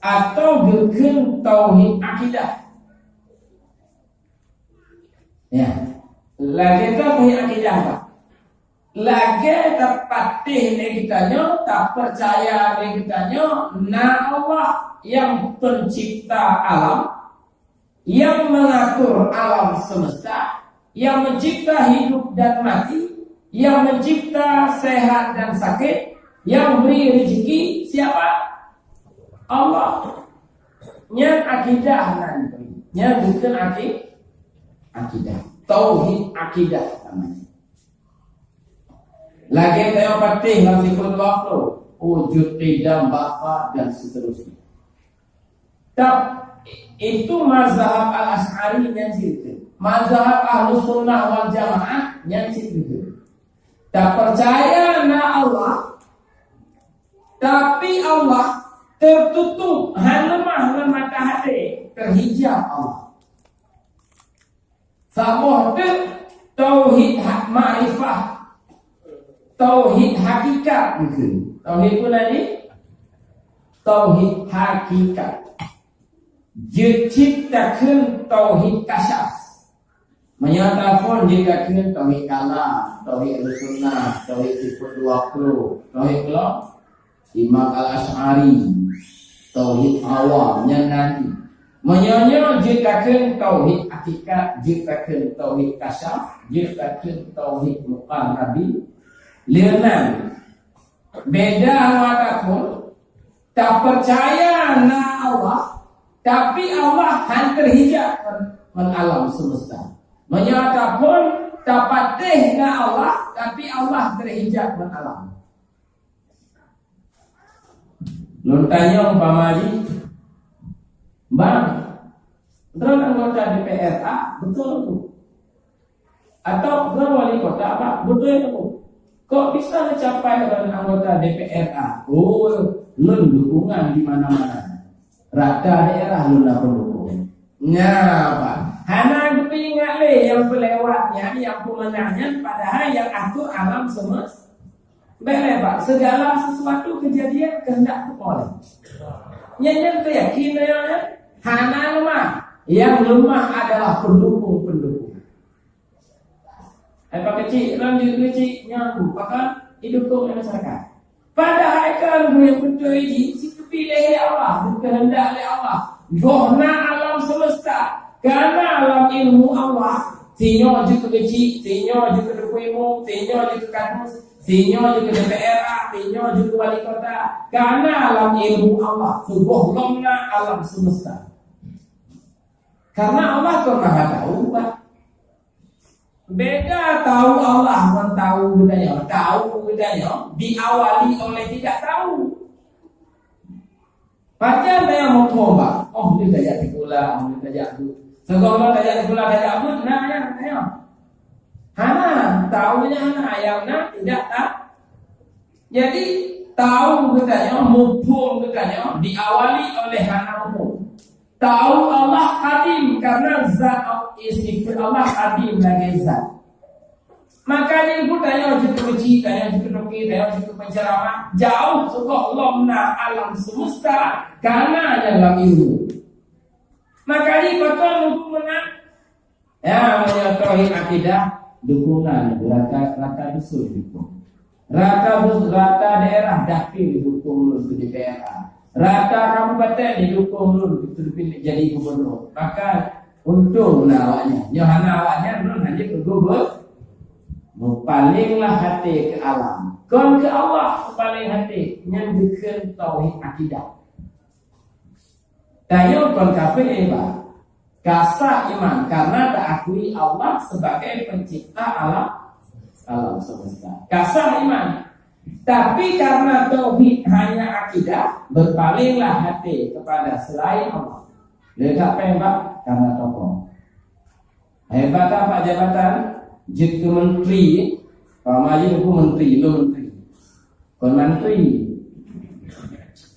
atau geukheun tauhid akidah. Ya. Lagée tauhid akidah, Pak. Lagée tapatéh lé geutanyoe, tapeucaya lé geutanyoe, na Allah nyang pencipta alam, yang mengatur alam semesta, yang mencipta hidup dan mati, yang mencipta sehat dan sakit, yang beri rezeki, siapa? Allah. Nyan akidah nan. Nyan bukan aki-, akidah. Tauhid akidah namanya. Lagée tanyoe patéh lam sifeut dua ploh, wujud, qidam, baqa, dan seterusnya. Tap-, itu mazhab Al-Asy'ari nyan cit. Mazhab Ahlus Sunnah wal Jamaah nyan cit. Tapercaya na Allah, tapi Allah tertutup, hana leumah ngon mata hati, terhijab Allah. Saboh teuk tauhid ha-, makrifah. Tauhid hakikat mungkin. Tauhid pun tadi? Tauhid hakikat. Jeuet cit takheun tauhid kasyaf. Meunyoe taphon jeuet takheun tauhid kalam, tauhid sunnah, tauhid sifat dua puluh, tauhid keulok. Imam Al-Asy'ari, tauhid awam, nyan nanti. Meunyoe nyoe jeuet takheun tauhid hakikat, jeuet takheun tauhid kasyaf, jeuet takheun tauhid muqarrabin. Leunan, beda mata pun, tapercaya na Allah, tapi Allah han terhijab ngon, ngon alam semesta. Meunyoe tapon, tapatéh na Allah, tapi Allah terhijab ngon alam. Lôn tanyong umpama jih, "Bang, droen anggota D P R A, beutôi tu? Atau droen wali kota, Pak, beutôi tu? Kok bisa neucapai droen anggota D P R A?" "Oh, lôn dukungan di mana-mana. Rata daerah lôn na peundukung." Nyan, Pak. Hana geupeuingat lé nyang peulewat nyan, nyang peumeunang nyan, padahai nyang atur alam semesta. Bèk lé, Pak, segala sesuatu kejadian kehendak Allah. Nyan, nyan teuyakin lé nyan, hana leumah. Nyang leumah adalah pendukung-pendukung. Hai, Pak Keuchik, lanjut Keuchik, nyan, Pak, kan, idukung oleh masyarakat. Padahai kan, beutôi jih, situ Piléh lé Allah, geukeuheundak lé Allah. Goh na alam seumeusta, ka na lam ilmu Allah. Sinyoe jeuet keu keuchik, sinyoe jeuet keu teupeu imum, sinyoe jeuet keu kadus, sinyoe jeuet keu D P R A, sinyoe jeuet keu wali kota. Ka na lam ilmu Allah, tuboh lom na alam seumeusta. Karena Allah kon Maha Tahu, bah. Beda tahu Allah ngon tahu geutanyoe. Tahu geutanyoe diawali oleh tidak tahu. Pajan tanyoe muphom, bah? Oh, ni tajak sikula, oh, ni tajak bu. Seugom tajak sikula, tajak bu, nah, ya, ya. Hana, tahu nya hana, ayam na tidak tahu. Jadi, tahu geutanyoe, muphom geutanyoe diawali oleh hana muphom. Tahu Allah kadim karena zat, sifat Allah kadim lagée zat. Maka di buku tanyoe jeuet keu keuchik, tanyoe jeuet keu toke, tanyoe jeuet keu penceramah, jauh sukoh lom na alam semesta, ka na nyang lam ilmu. Maka di pakon muphom meunan, ya, meunyoe tauhid akidah, dukungan rata, rata dusun dukung. Rata bus-, rata daerah dapil dukung lôn keu D P R A. Rata kabupaten didukung lôn keu jadi gubernur. Maka untông na awaknyan. Nyoe hana awaknyan, lôn hana keu gubernur. Meupalinglah até keu alam. Kon keu Allah meupaleng até, nyan geukheun tauhid akidah. Tanyoe kon kafé, bah. Ka sah iman karena taakui Allah sebagai pencipta alam, alam semesta. Ka sah iman. Tapi karena tauhid hanya akidah, berpalinglah hati kepada selain Allah. Lé ka péng, bah, karena tokoh. Hebat apa jabatan? Jeuet keu menteri, pama jeuet keu menteri, lôn menteri. Kon mantri.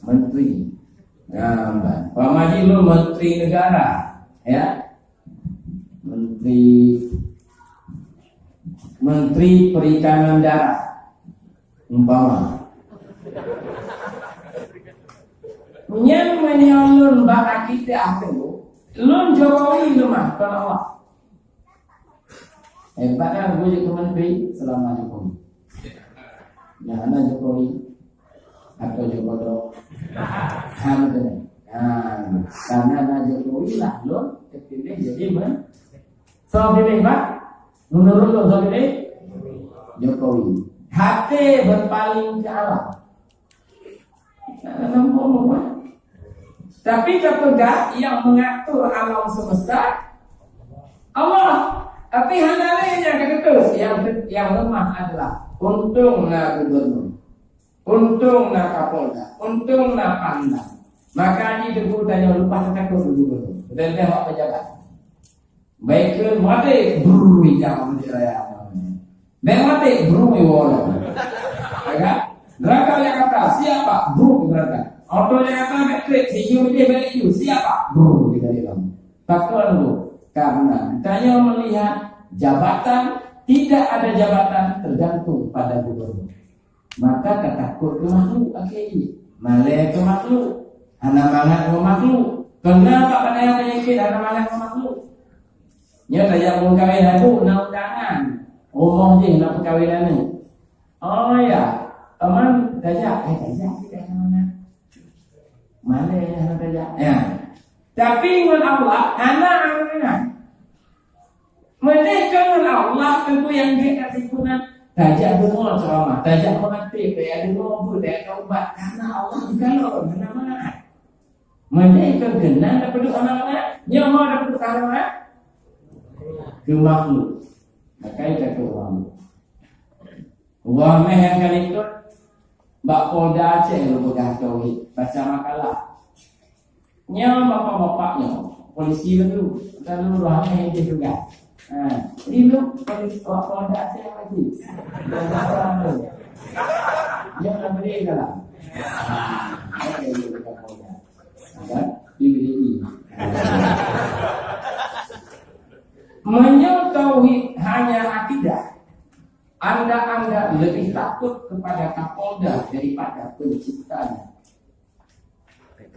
Menteri. Nah, bah. Pama jih lôn menteri negara, ya. Menteri, menteri perikanan darat. Umpama. Nyan meunyoe lôn bak akidah tu, lôn Jokowi leumah, kon Allah. Hebat kan, gue jadi menteri selama Jokowi. Yang mana Jokowi? Atau Jokodo? Ham tu. Nah, karena na Jokowi lah, lo terpilih jadi men-, so pilih, Pak? Menurut lo, so pilih? Jokowi. Hati berpaling ke Allah. Tapi tapeugah yang mengatur alam semesta Allah. Tapi hana lé nyang keututoe, yang, yang lemah adalah untung na gubernur, untung na kapolda, untung na pangdam. Maka di debu tanyoe leupah takot gubernur. Dan dia awak pejabat. Baik ke mati, brrr, jam dia raya. Baik mati, brrr, wala. Ya kan? Neraka Jakarta, siapa? Brrr, neraka. Auto Jakarta, baik klik, sijur dia balik itu, siapa? Brrr, kita bilang. Takkan lu, karena kita hanya melihat jabatan, tidak ada jabatan tergantung pada gubernur. Maka tatakot keu makhluk akhé jih. Malée keu makhluk. Hana mangat ngon makhluk. Keu na bak padahai peunyakét hana mangat ngon makhluk. Nyoe tajak meukawen abu na undangan. Rumoh jih na peukawen aneuk. Oh ya, aman tajak, eh tajak jih hana mangat. Malée hana tajak. Ya. Tapi ngon Allah hana angan-angan. Meunyoe kon ngon Allah, teungku nyang gét ka sempurna. Tajak deungoe ceramah, tajak meuhadéb, tajak deungoe buet, tajak taubat. Karena Allah dikalon, hana mangat. Meunyoe kon keunan tapeuduek hana mangat, nyoe ho tapeuduek hana mangat. Keu makhluk. Maka itu keu makhluk. Wah, meh nyang ka likot, bak Polda Aceh lôn peugah tauhid, baca makalah. Nyoe bapak-bapak nyoe, polisi laju, lalu roh meh di peugah. Ha, di lu polisi, bak Polda Aceh lagi. Nyoe na beri dalam. Oke, di Polda. Ada? Di B D I. Meunyoe tauhid hanya akidah, anda-anda lebih takut kepada Kapolda daripada penciptanya.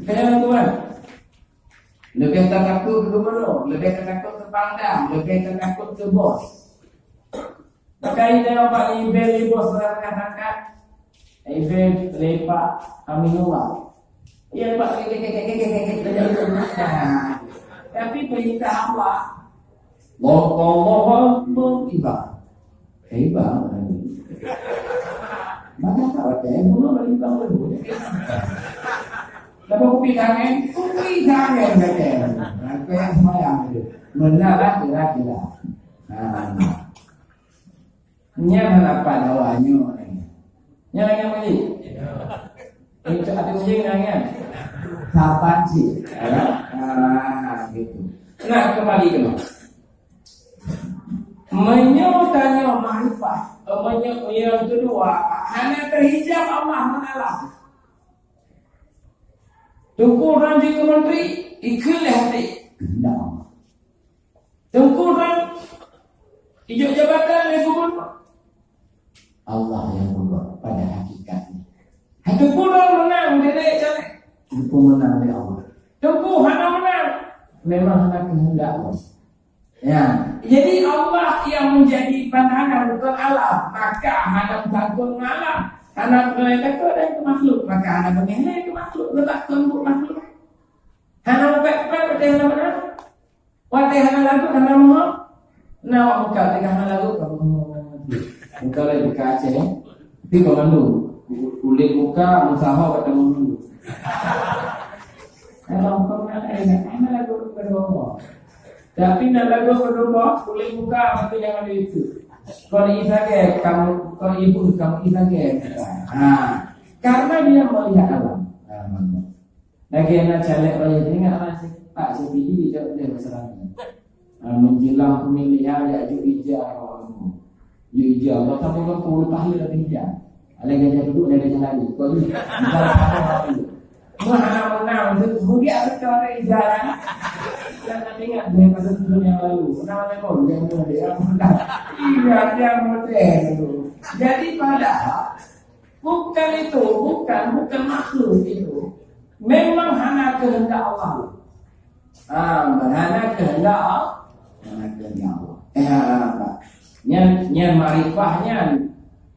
Kenapa, tuan? Lebih takut ke gubernur, lebih takut ke pangdam, lebih takut ke bos. Maka ida bak ibel di bos tengah-tengah tangkat, ibel lepak Aminullah. Yang buat kek, kek, kek, kek, kek, kek, kek, kek, kek. Tapi perintah Allah. Allahu Akbar, iba. Eh, iba. Maka tak ada yang bunuh bagi iba dulu. Lepas kopi kangen, kopi kangen kata. Kata yang sembahyang tu. Benar lah kira-kira. Ha. Nyan hana pat awak nyoe. Nyan lagèe nyan, Mak Ji? Nyoe cok ateueh meujeueng nyan, nyan. Saban cit. Ah, gitu. Nah, kembali ke mana? Meunyoe tanyoe makrifat, meunyoe nyang keudua, hana teuhijab Allah ngon alam. Teungku Ran jeuet keu menteri, ikheun lé até. Kehendak Allah. Teungku Ran ijok jabatan lé gubernur. Allah yang berbuat pada hakikatnya. Teungku Ran menang, dia naik caleg. Teungku menang oleh Allah. Teungku hana menang. Memang hana kehendak Allah. Ya, jadi Allah yang menjadi pandangan bukan alam, maka hana takut ngon alam. Hana takut dari makhluk, maka hana beungéh lé keu makhluk, letak teungku makhluk. Hana upet-upet, beuteh hana menang. Watèe hana lagot, hana meuhom. Na awak muka teuka hana lagot, kamoe muka lagèe muka Aceh, eh. Tapi komando, kulét muka, meusaho bak tamong dulu. Kalau kau nak, eh, hana lagot keudua. Tapi na lagot keudua, kulét muka, tapi jangan itu. Kau ni sagai, kamu, kau ibu, kamu ni sagai. Ha. Karena dia melihat alam. Ha, nampak. Lagèe na caleg raya teuingat hana, Pak Sabidi jaweueb lé masalah nyan. Ah, menjelang pemilihan, jak jok ija awak nyoe. Jok ija, Allah tahu kan puluh tahun dah ija. Alai gajah duduk dari jalan ni. Kau ni, bukan apa-apa. Meuhana menang tu, mudik apa kau ada ija kan? Dan tak ingat dia pada tahun yang lalu. Menang apa kau? Dia menang, dia menang. Iya, dia menang tu. Jadi padahal bukan itu, bukan, bukan makhluk itu. Memang hana kehendak Allah. Ha, hana kehendak Allah. Hana kehendak Allah. Eh, ha, ha, ha. Nyan, nyan makrifah nyan,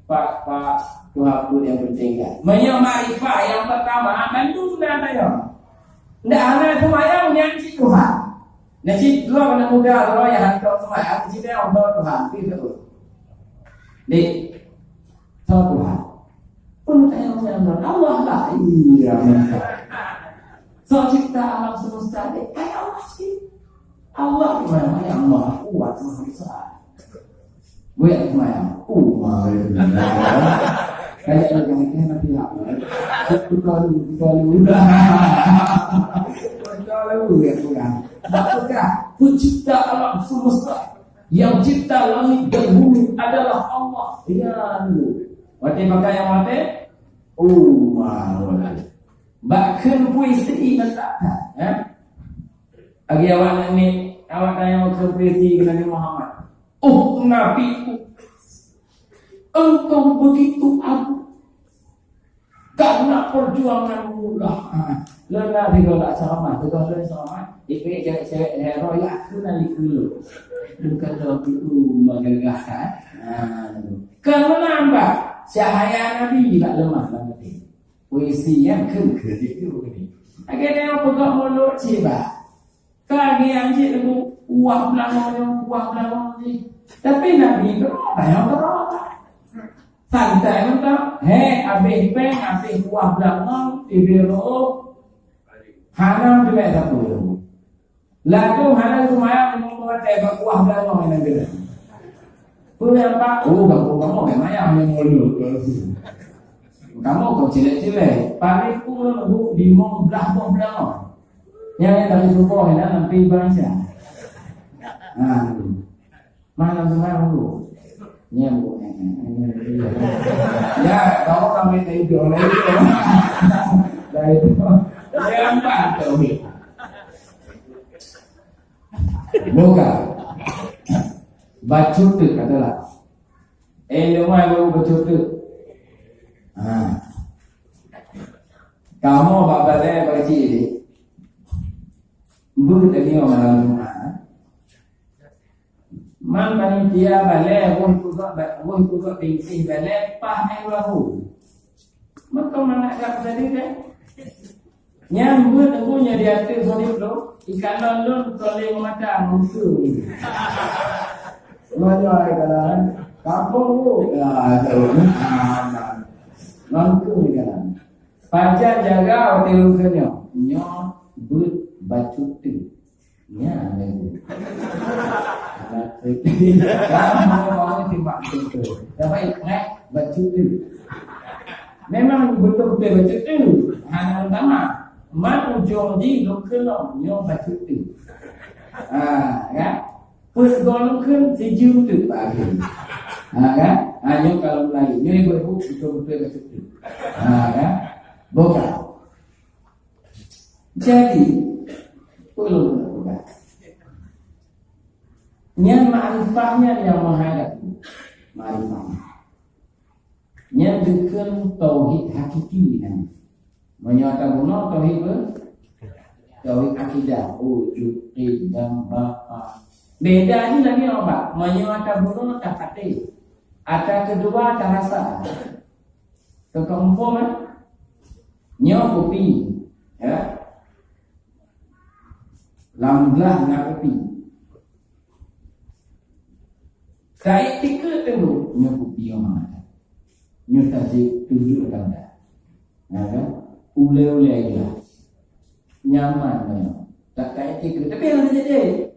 Pak, Pak, tu apa yang penting kan? Meunyoe makrifah yang pertama, mandum na tayang. Ndak hana seumayang nyan cit Tuhan. Na cit dua aneuk muda, dua yang hantom seumayang, cit dia Allah Tuhan. Itu. Dek, Soe Tuhan? Peue tanyong nyan, Allah lah. Iya, mantap. Soe cipta alam semesta ni? Ai Allah sih. Allah memang yang maha kuat, maha besar. Buat semayang. Oh, maha besar. Kayak orang yang mati lah. Betul, betul. Betul, ya, kurang. Apakah pencipta alam semesta? Yang cipta langit dan bumi adalah Allah. Ya, watèe pakai yang watèe? Oh, mahal. Bahkan puisi mantap, ya. Bagi awak ni, awak tanya ke puisi ke Nabi Muhammad. Oh, Nabi, engkau begitu agung. Karena perjuanganmu lah. Ha. Lôn na sigoe tak selamat, sigoe lôn selamat. Ipek cewek-cewek hero ya aku na likulu. Bukan lôn tu magagah kan. Ha. Karena apa? Cahaya Nabi tak lemah dalam hati. Puisi yang keu-keu itu ni. Akhirnya peugah mulut cibak. Ka geuyang jih lagu kuah beulangong nyoe, kuah beulangong jih. Tapi Nabi keudroe, tanyong keudroe. Santai mantong. He, abéh péng, abéh kuah beulangong, tibée rôh. Hana teubiet sapeue. Lagu hana seumayang, limong watèe bak kuah beulangong nyang geudeh. Peue nyang bak? Oh, bak kuah beulangong, mayang, limong. Kamoe kon cilék-cilék, paléng kureueng limong blah boh beulangong. Nyang dari suboh nyan sampai bansa. Nah, mana sekarang tu? Nyambung. Ya, kamu kami dari itu, dari itu. Dari itu. Yang empat tauhid. Bukan. Bacut tu adalah Eh, leumah baru beutôi. Ha. Kamoe bak balèe bak cit. Beuh tadi malam Jumat. Man panitia balèe, boh tugak ba-, boh tugak bingkih balèe, pah ai bahu. Maka mangat gak tadi kan? Nyan buet aku nyang di ateueh salib tu, ikalon lôn salib mata musuh. Banyak ai kalan. Kampung tu. Ya, jauh. Aman. Langsung di kalan. Pajan jaga watèe lôn keunyoe. Nyoe beuet bacut tu. Nyan lagèe. Kamu mau timbak betul. Dapat ikhlas bacut tu. Memang betul-betul bacut tu. Hana utama. Man ujong di lôn keunong nyoe bacut tu. Ha, kan? Peue goe lôn keun sijeuem tu bagi. Ha, kan? Ha, nyoe kalau mulai. Nyoe ibu-ibu betul-betul bacut tu. Ha, kan? Bukan. Jadi, peue lôn peugah. Nyan makrifah nyan nyang meuhadap. Makrifah. Nyan dikeue tauhid hakiki nyan. Meunyoe tabunoe tauhid apa? Tauhid akidah. Wujud, qidam, baqa. Beda ni lagi apa? Meunyoe tabunoe tapatéh. Ata keudua tarasa. Keu keumpung, eh? Nyoe kupi, ya. Lam glah na kupi. Taiktikeuet teungku, nyoe kupi nyang mana? Nyoe tajeuet tunjuk lam dah. Ya kan? Ulée-ulée glah. Nyaman nyoe. Tak taiktikeuet. Tapi hana jadi.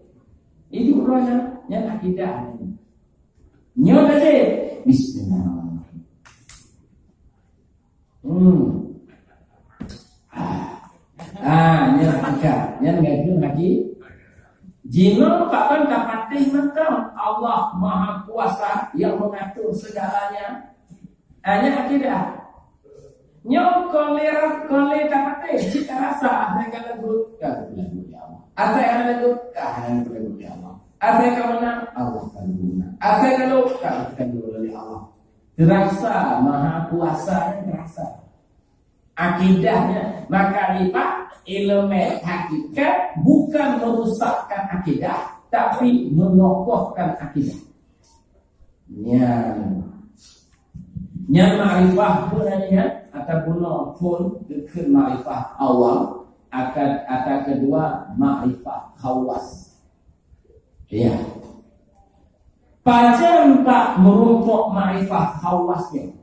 Itu roh nyan, nyan akidah. Nyoe tajeuet. Bismillahirrahmanirrahim. Hmm. Ah. Ah, nyan hakikat. Nyan ngon haki. Jinoe pakon tapatéh mantong Allah Maha Kuasa yang mengatur segalanya. Ah, nyan akidah. Nyoe kon lé, kon lé tapatéh, cit tarasa, asai ka lagot, ka lagot lé Allah. Asai hana lagot, ka hana lagot lé Allah. Asai ka meunang, Allah ka meunang. Asai ka lhôk, ka lhôk lé Allah. Terasa Maha Kuasa nyan terasa. Akidahnya, maka iman, ilmu hakikat bukan merusakkan akidah, tapi mengokohkan akidah. Nyan. Nyan makrifah pun nyan, ataupun phon dikeue makrifah awam, akan, ata keudua makrifah khawas. Ya. Pajan bak meurumpok makrifah khawas nyan.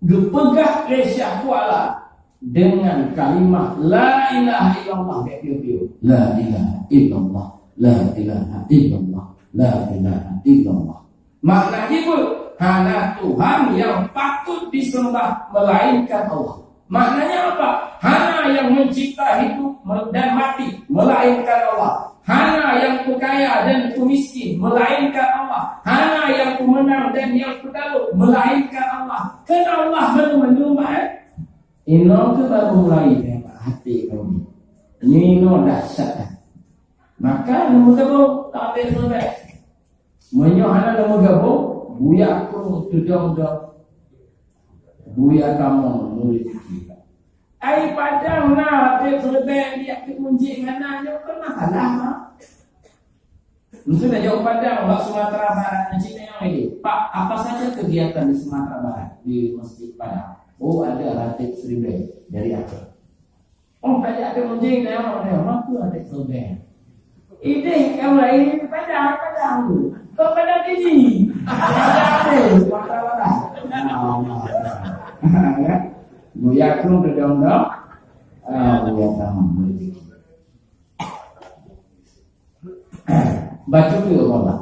Geupeugah lé Syekh Kuala dengan kalimah la ilaha illallah, geupiôh-piôh. La ilaha illallah, la ilaha illallah, la ilaha illallah. Makna jih, hana Tuhan yang patut disembah melainkan Allah. Maknanya apa? Hana yang mencipta hidup dan mati melainkan Allah. Hana yang peukaia dan peumiskin melainkan Allah. Hana yang peumeunang dan yang peugalak melainkan Allah. Keu Allah mandum-mandum, eh? Inoe keuh baru mulai, eh, até kami. Nyoe dahsyat. Maka neumeuteumé tabé-tabé. Meunyoe hana lôn meugabong, buya keuh tudong dok. Buya kamoe murit kita. Ai Padang na, tapi seuleubai biak keu kunci hana, nyoe kan masalah, ha? Mungkin dah jauh Padang, bak Sumatera Barat, nanti tanya lagi. Pak, apa saja kegiatan di Sumatera Barat, di Masjid Padang? Oh, ada Ratib Seribai dari Aceh. Oh, banyak ada mungkin dah, dah, dah, apa ada seuleubai? Idéh nyang laén Padang, Padang tu. Kok Padang Tinggi? Padang tu, Padang Padang. Nah, nah, nah. Ya. Buya keuh dong-dong. Ah, buya tamong rezeki. Bacut tu Allah.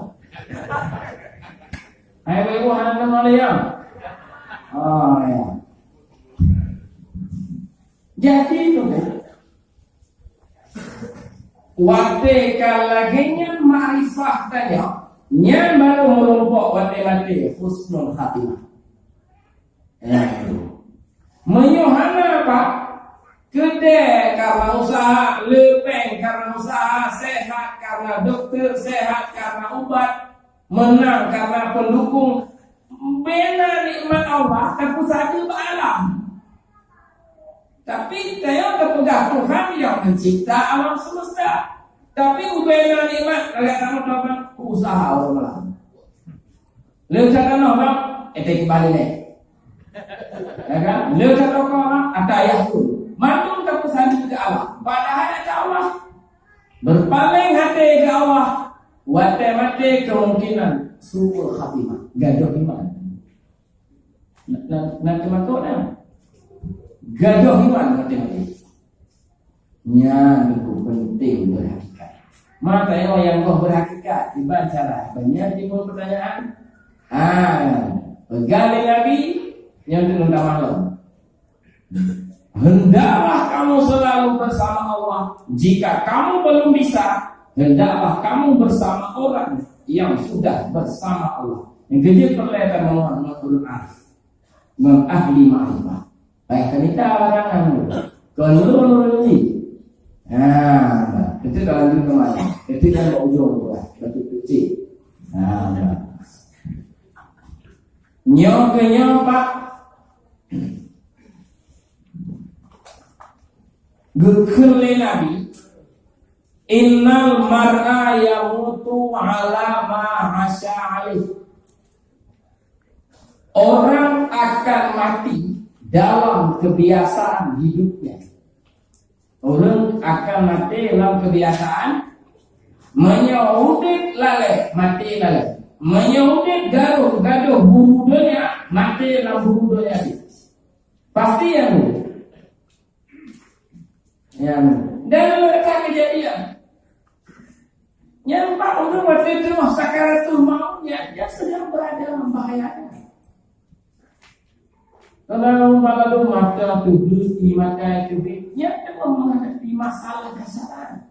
Hai, ibu hana meuliang. Oh, ya. Jadi tu, watèe ka lagèe nyan makrifah tanyoe, nyan baru meurumpok watèe maté husnul khatimah. Nyan tu. Meunyoe hana, Pak, keudè karena usaha, leupeng karena usaha, sehat karena dokter, sehat karena ubat, meunang karena pendukung, bina nikmat Allah, tapi saja bak alam. Tapi tanyoe tapeugah Tuhan yang mencipta alam semesta. Tapi ubena nikmat, lagèe kamoe tapeugah usaha ureueng malam. Leuh that tanoh, bang, étek balik deh. Ya kan? Leuh that toko, bang, ata ayah tu. Mandum tapeusaneut keu Allah, padahai ata Allah. Beupaleng até keu Allah, watée maté keumungkinan su'ul khatimah, gadôh iman. Na, na, na teumakot na. Gadôh iman watée maté. Nyan teungku penting beurhakikat. Maka nyoe nyang boh beurhakikat, iban cara banyak timbul pertanyaan. Ha, peugah lé Nabi, nyang teungoh tamah lom. Hendaklah kamu selalu bersama Allah. Jika kamu belum bisa, hendaklah kamu bersama orang yang sudah bersama Allah. Nyang keujeuet peureulée kamoe ngon ulôn arif, ngon ahli makrifat. Baik, kami tahu orang anu. Kon ulôn, ulôn ni. Ha, itu dalam dunia mata. Itu kan bak ujong tu lah. Batu kecil. Ha, nyoe keu nyoe, Pak. Geukheun lé Nabi, "Innal mar'a yamutu ala ma asya alaih." Orang akan mati dalam kebiasaan hidupnya. Orang akan mati dalam kebiasaan. Meunyoe udeb lalée, mati lalée. Meunyoe udeb gadôh, gadôh buru donya, mati lam buru donya jih. Pasti ya, Bu? Ya, Bu. Dan mereka kejadian. Nyang bak ureuëng watée teungoh sakaratul maut, nyan, nyan sedang berada dalam bahaya. Kalau bak lalu mata teuheuti, mata teuheuti, nyan teungoh menghadapi masalah kesabaran.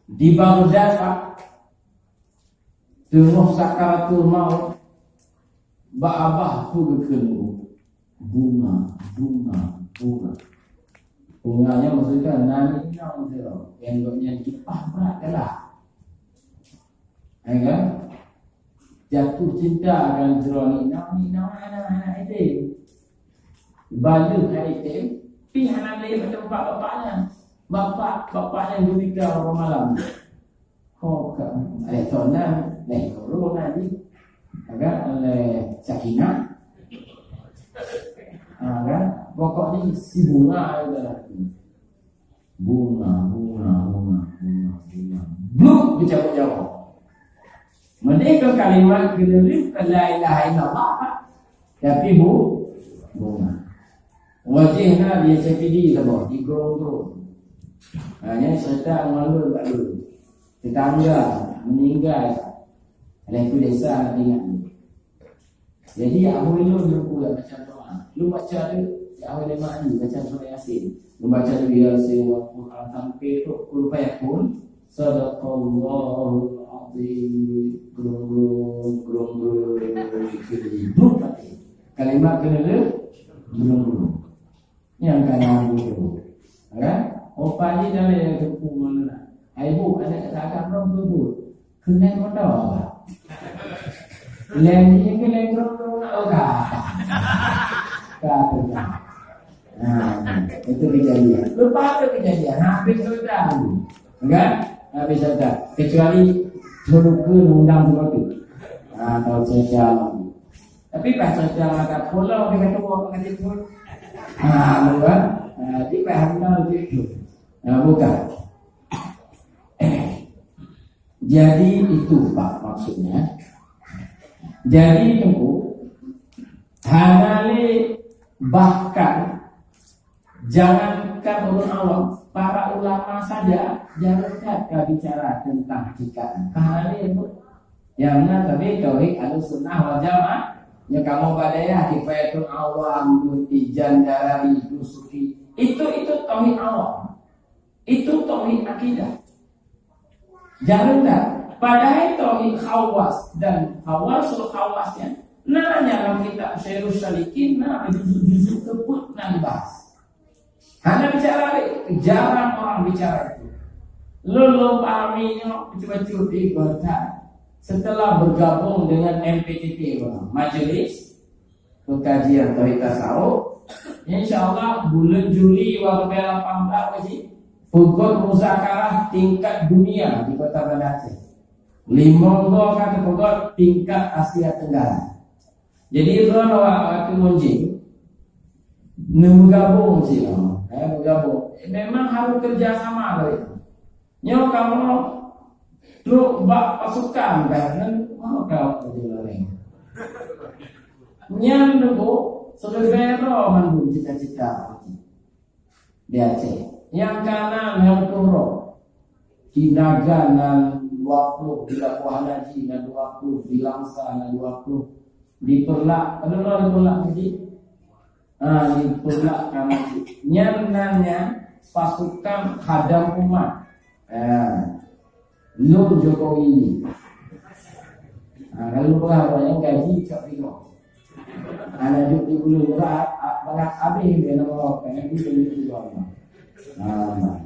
Di Baghdad, Pak, teungoh sakaratul maut, bak babah peue geukheun, bunga, bunga, bunga. Bunga nyan maksud ka na inong sidroe, nyang gobnyan jipah brat galak. Hai kan? Jatuh cinta ngon sidroe inong, inong hana, hana item. Baleuh hana item, pi hana lé bak teumpat bapak nyan. Bapak, bapak nyan gurita uroe malam. Ho ka, eh, Tona, leh Nurul tadi. Agak leh Sakinah. Ha, kan? Pokok ni si bunga je dah. Bunga, bunga, bunga, bunga, bunga. Bluk, geucabut nyawa. Meunyoe keu kalimat geuneuleuk la ilaha illallah, Pak. Tapi bu, bunga. Wajéh na di S P D saboh, di grong-grong. Ha, nyan serta ngon lôn bak lôn. Tetangga meninggai. Lheuh tu desa na ingat lôn. Jadi, awai lôn lôn pula baca doa. Lôn baca tu, awai lima hari baca surah Yasin. Lôn baca tu Yasin, wal Quran sampai tu, kun fayakun. Sadaqallahul azim. Grong-grong, grong-grong. Bluk mati. Kalimat keuneulheueh, grong-grong. Nyang ka na buku. Kan? Opa ni dah lé teupeu mana. Hai bu, aneuk kata agam dong tu bu. Keunan moto. Lem ni ke lem grong-grong, oh, ka. Ka tu. Nah, itu kejadian. Lepas tu kejadian, habis cerita tu. Kan? Habis cerita. Kecuali Tulukeun undang tu. Ah, tahu cerita. Tapi pas cerita mata pulau dia kata buat kat situ. Ah, lu kan? Ah, di paham tahu situ. Nah, bukan. Jadi itu, Pak, maksudnya. Jadi, Teungku, hana lé, bahkan jangankan ureuëng awam, para ulama saja jarang that ka bicara tentang hakikat. Ka hana lé, Bu. Nyang na tapi tauhid Ahlussunnah wal Jamaah. Nyang kamoe bak dayah Kifayatul Awam, Bukit Jandarari, Dusuki. Itu, itu tauhid awam. Itu tauhid akidah. Jarang dah. Padahai tauhid khawas dan khawasul khawas nyan na lam kitab Syairus Salikin, na juzuk-juzuk teupeu na dibahas. Hana bicara lé, jarang orang bicara itu. Lôn, lôn pahami nyoe bacut-bacut di kota. Setelah bergabung dengan M P T T, Majelis Pengkajian Tauhid Tasawuf. Insya Allah, bulan Juli dua ribu lapan belas, Pak Haji, peugöt muzakarah tingkat dunia di Kota Banda Aceh. Limong go ka teupeugöt tingkat Asia Tenggara. Jadi, droeneuh waktu munjing, Neumeugabong sinoe, eh, meugabong. Memang harus kerja sama lagèe nyoe. Nyoe kamoe trok bak pasukan, bah, ngon ka ureueng laén. Nyan neuboh seuleusoe droe mandum cita-cita di Aceh. Nyang kanan nyang turoe. Di Nagan nan dua ploh, di Labuhan Haji nan dua ploh, di Langsa nan dua ploh. Di Peureulak, padum droe di Peureulak tadi? Ah, di Peureulak kamoe. Nyan nan nyan pasukan khadam umat. Ah, lôn Jokowi. Ah, lalu peugah awak nyan gaji cok tiga. Aneuk jok di bulu berat, a-, berat habéh dia nama orang, kan? Itu jadi tiga orang. Ah,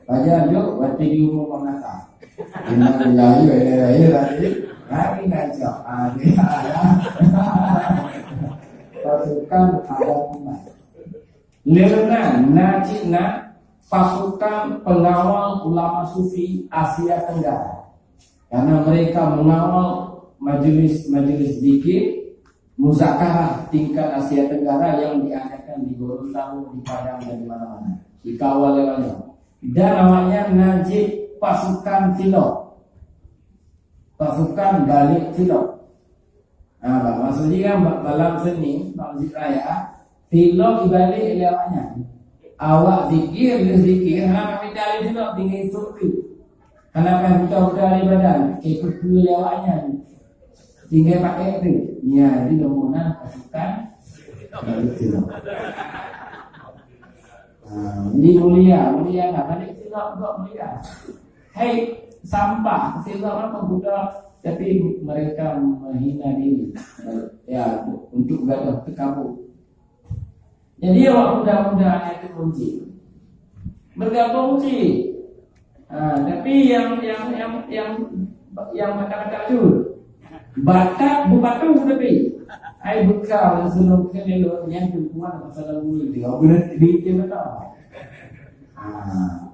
pajan jok, berarti di umur empat belas. Innalillahi wa inna ilaihi raji'un. Lagi nak cok. Ah, dia. Pasukan khadam umat. Leuna na cit na pasukan pengawal ulama sufi Asia Tenggara. Karena mereka mengawal majelis-majelis zikir muzakarah tingkat Asia Tenggara yang diadakan di Gorontalo, di Padang, dan di mana-mana. Dikawal oleh mereka. Dan awaknyan na jeuet pasukan silop. Pasukan balek silop. Ha, bak maksud jih kan, bak malam Senin, bak Masjid Raya, silop ibalek lé awaknyan. Awak zikir, lé zikir, hana pamita lé silop, tinggai isop tu. Hana payah buta-buta lé badan, ikut tu lé awaknyan. Tinggai pakai tu. Ya, jadi nombor enam pasukan balek silop. Ha, jadi mulia, mulia lah. Balek silop juga mulia. Hai, sampah, silop apa budak, tapi mereka menghina diri. Ya, untuk gadoh teukabur. Jadi awak muda-muda nyan teuh kunci. Bergabung cit. Ha, tapi yang, yang, yang, yang, yang bakat-bakat tu. Bakat beupatong tapi. Ai beukal sebelum keu lelok nyan perempuan pasal lagu ni. Dia berhenti dia betul. Ha,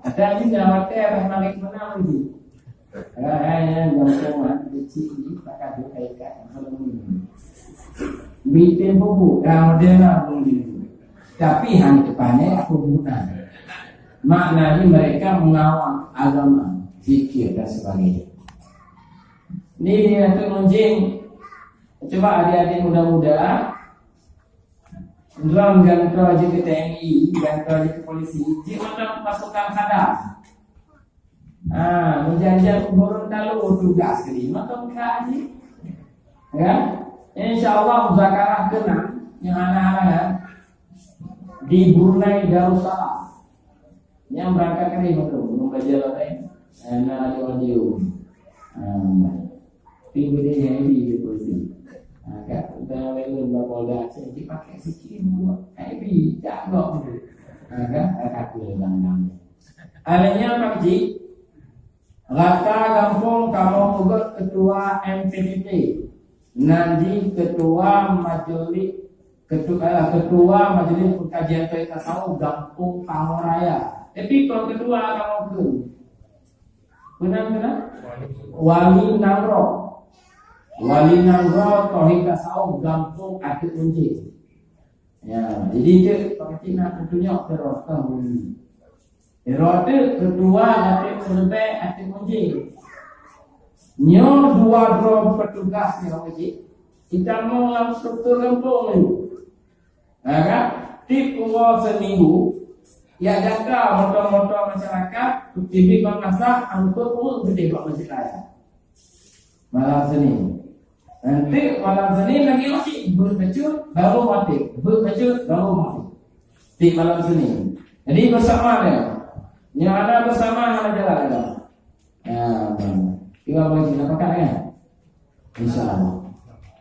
ada juga hotel yang naik mana lagi. Hai, hai, gampông, ah, kecil ni, tak ada kaitan. Binti bubu, dah model lah bunyi. Tapi hana teupanyang aku guna. Maknanya mereka mengawal agama, zikir dan sebagainya. Ni dia tu Munjing. Cuba adik-adik muda-muda, droe gantoe jih keu T N I, gantoe jih keu polisi, jih mantong pasukan khadam. Ha, meujan-jan u Gorontalo tugas kali, mantong ka jih. Kan? Insya Allah muzakarah keunan nyang hana-hana di Brunei Darussalam. Nyang beurangkat kali mantong, belum belajar lain. Eh, na radio-radio. Ha, tapi boleh yang ini dia polisi. Ha, kan? Dah lain bak Polda, saya dipakai sikit buat. Hai bi, tak kok. Ha, kan? Kata dia dalam-dalam. Alanya Pak Cik, rata gampông kamoe peugöt ketua M P T T, nan jih ketua majlis, ketua, eh, ketua majlis pengkajian tauhid tasawuf gampông Pahang Raya. Tapi kon ketua kamoe keu. Beuna, beuna? Wali Nanggroe. Wali Nanggroe tauhid tasawuf gampông Ateuk Munjing. Ya, jadi tu Pak Cik nak tunjuk terus ke bumi. Rot ketua Ateuk Seuleubèe Ateuk Munjing. Nyoe dua droe petugas nyoe, Pak Cik. Kita mau lam struktur gampông ni. Ha, kan? Tiep uroe seminggu, ya jaga motor-motor masyarakat, tibi bak masak, angkut ureueng keudeh bak Masjid Raya. Malam Senin. Nanti malam Senin lagi mati. Beuet bacut, baru mati. Beuet bacut, baru mati. Di malam Senin. Jadi bersama dia. Yang ada bersama, hana jalan dia. Ya, bang. Tiga bagi, nampak kan? Insya Allah.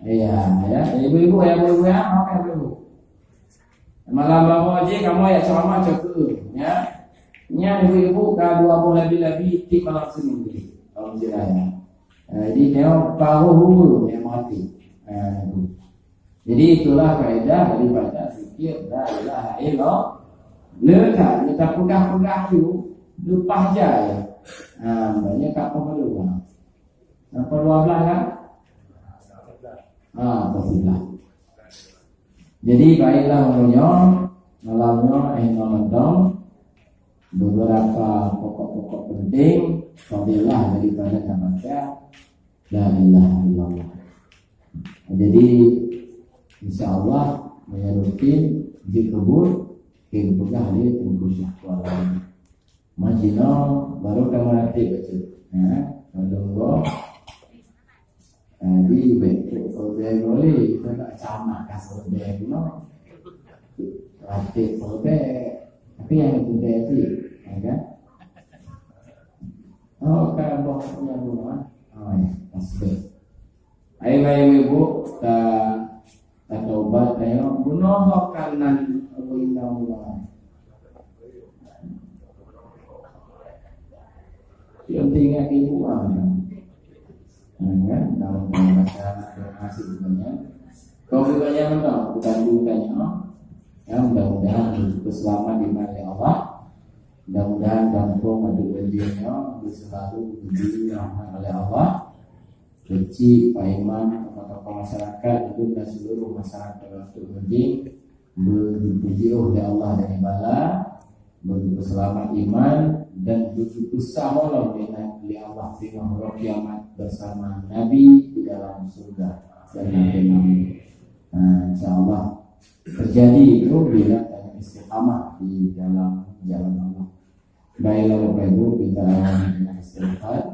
Iya, ya. Ibu-ibu, ya, ibu-ibu, ya. Oke, ibu-ibu. Malam baru aja kamu ya ceramah cakap, ya. Nya ibu-ibu ka dua boh labi-labi tiep malam Senin ni. Alhamdulillah, ya. Eh, jadi tengok baru hulu yang mati. Eh, itu. Jadi itulah faedah daripada zikir la ilaha illallah. Lekat kita pegang-pegang tu, lepas jai. Ha, banyak tak perlu. Nampak dua belas kan? Ha, dua belas. Jadi baiklah, uroe nyoe, Malam nyoe, eh, nyoe mantong, beberapa pokok-pokok penting fadilah daripada membaca la ilaha illallah. Jadi, insya Allah, meunyoe rutin, jeuet keu buet, keu peugah lé Teungku Syekh Kuala. Majinoe baru ka meuratéb bacut. Ha, ladôm gob. Ha, di bèk tu soe boleh, kita tak sama ka soe no. Ratéb soe, tapi nyang penting tu, ya kan? Oh, ka boh nyang rumah. Oh, ya, tasbih. Hai, hai, ibu, ta, ta taubat, ayo. Bunoe ho kanan, Allah. Yang tinggal ibu, ah. Nah, kan? Dalam bahasa, bahasa sebenarnya. Kau juga yang tahu, bukan bukannya. Ya, mudah-mudahan berselamat di mata Allah. Mudah-mudahan gampông atau ujiannya berselalu diberi rahmat oleh Allah. Keuchik, Pak Imam, tokoh-tokoh masyarakat, dan seluruh masyarakat Datuk Mujib, beujeuet lé Allah dari bala, beujeuet seulamat iman, dan beujeuet beusama lom lé Allah singoh uroe kiamat bersama Nabi di dalam surga. Dan Nabi, nah, insya Allah terjadi itu bila kita istiqamah di dalam jalan Allah. Baiklah, Bapak Ibu, kita akan istighfar.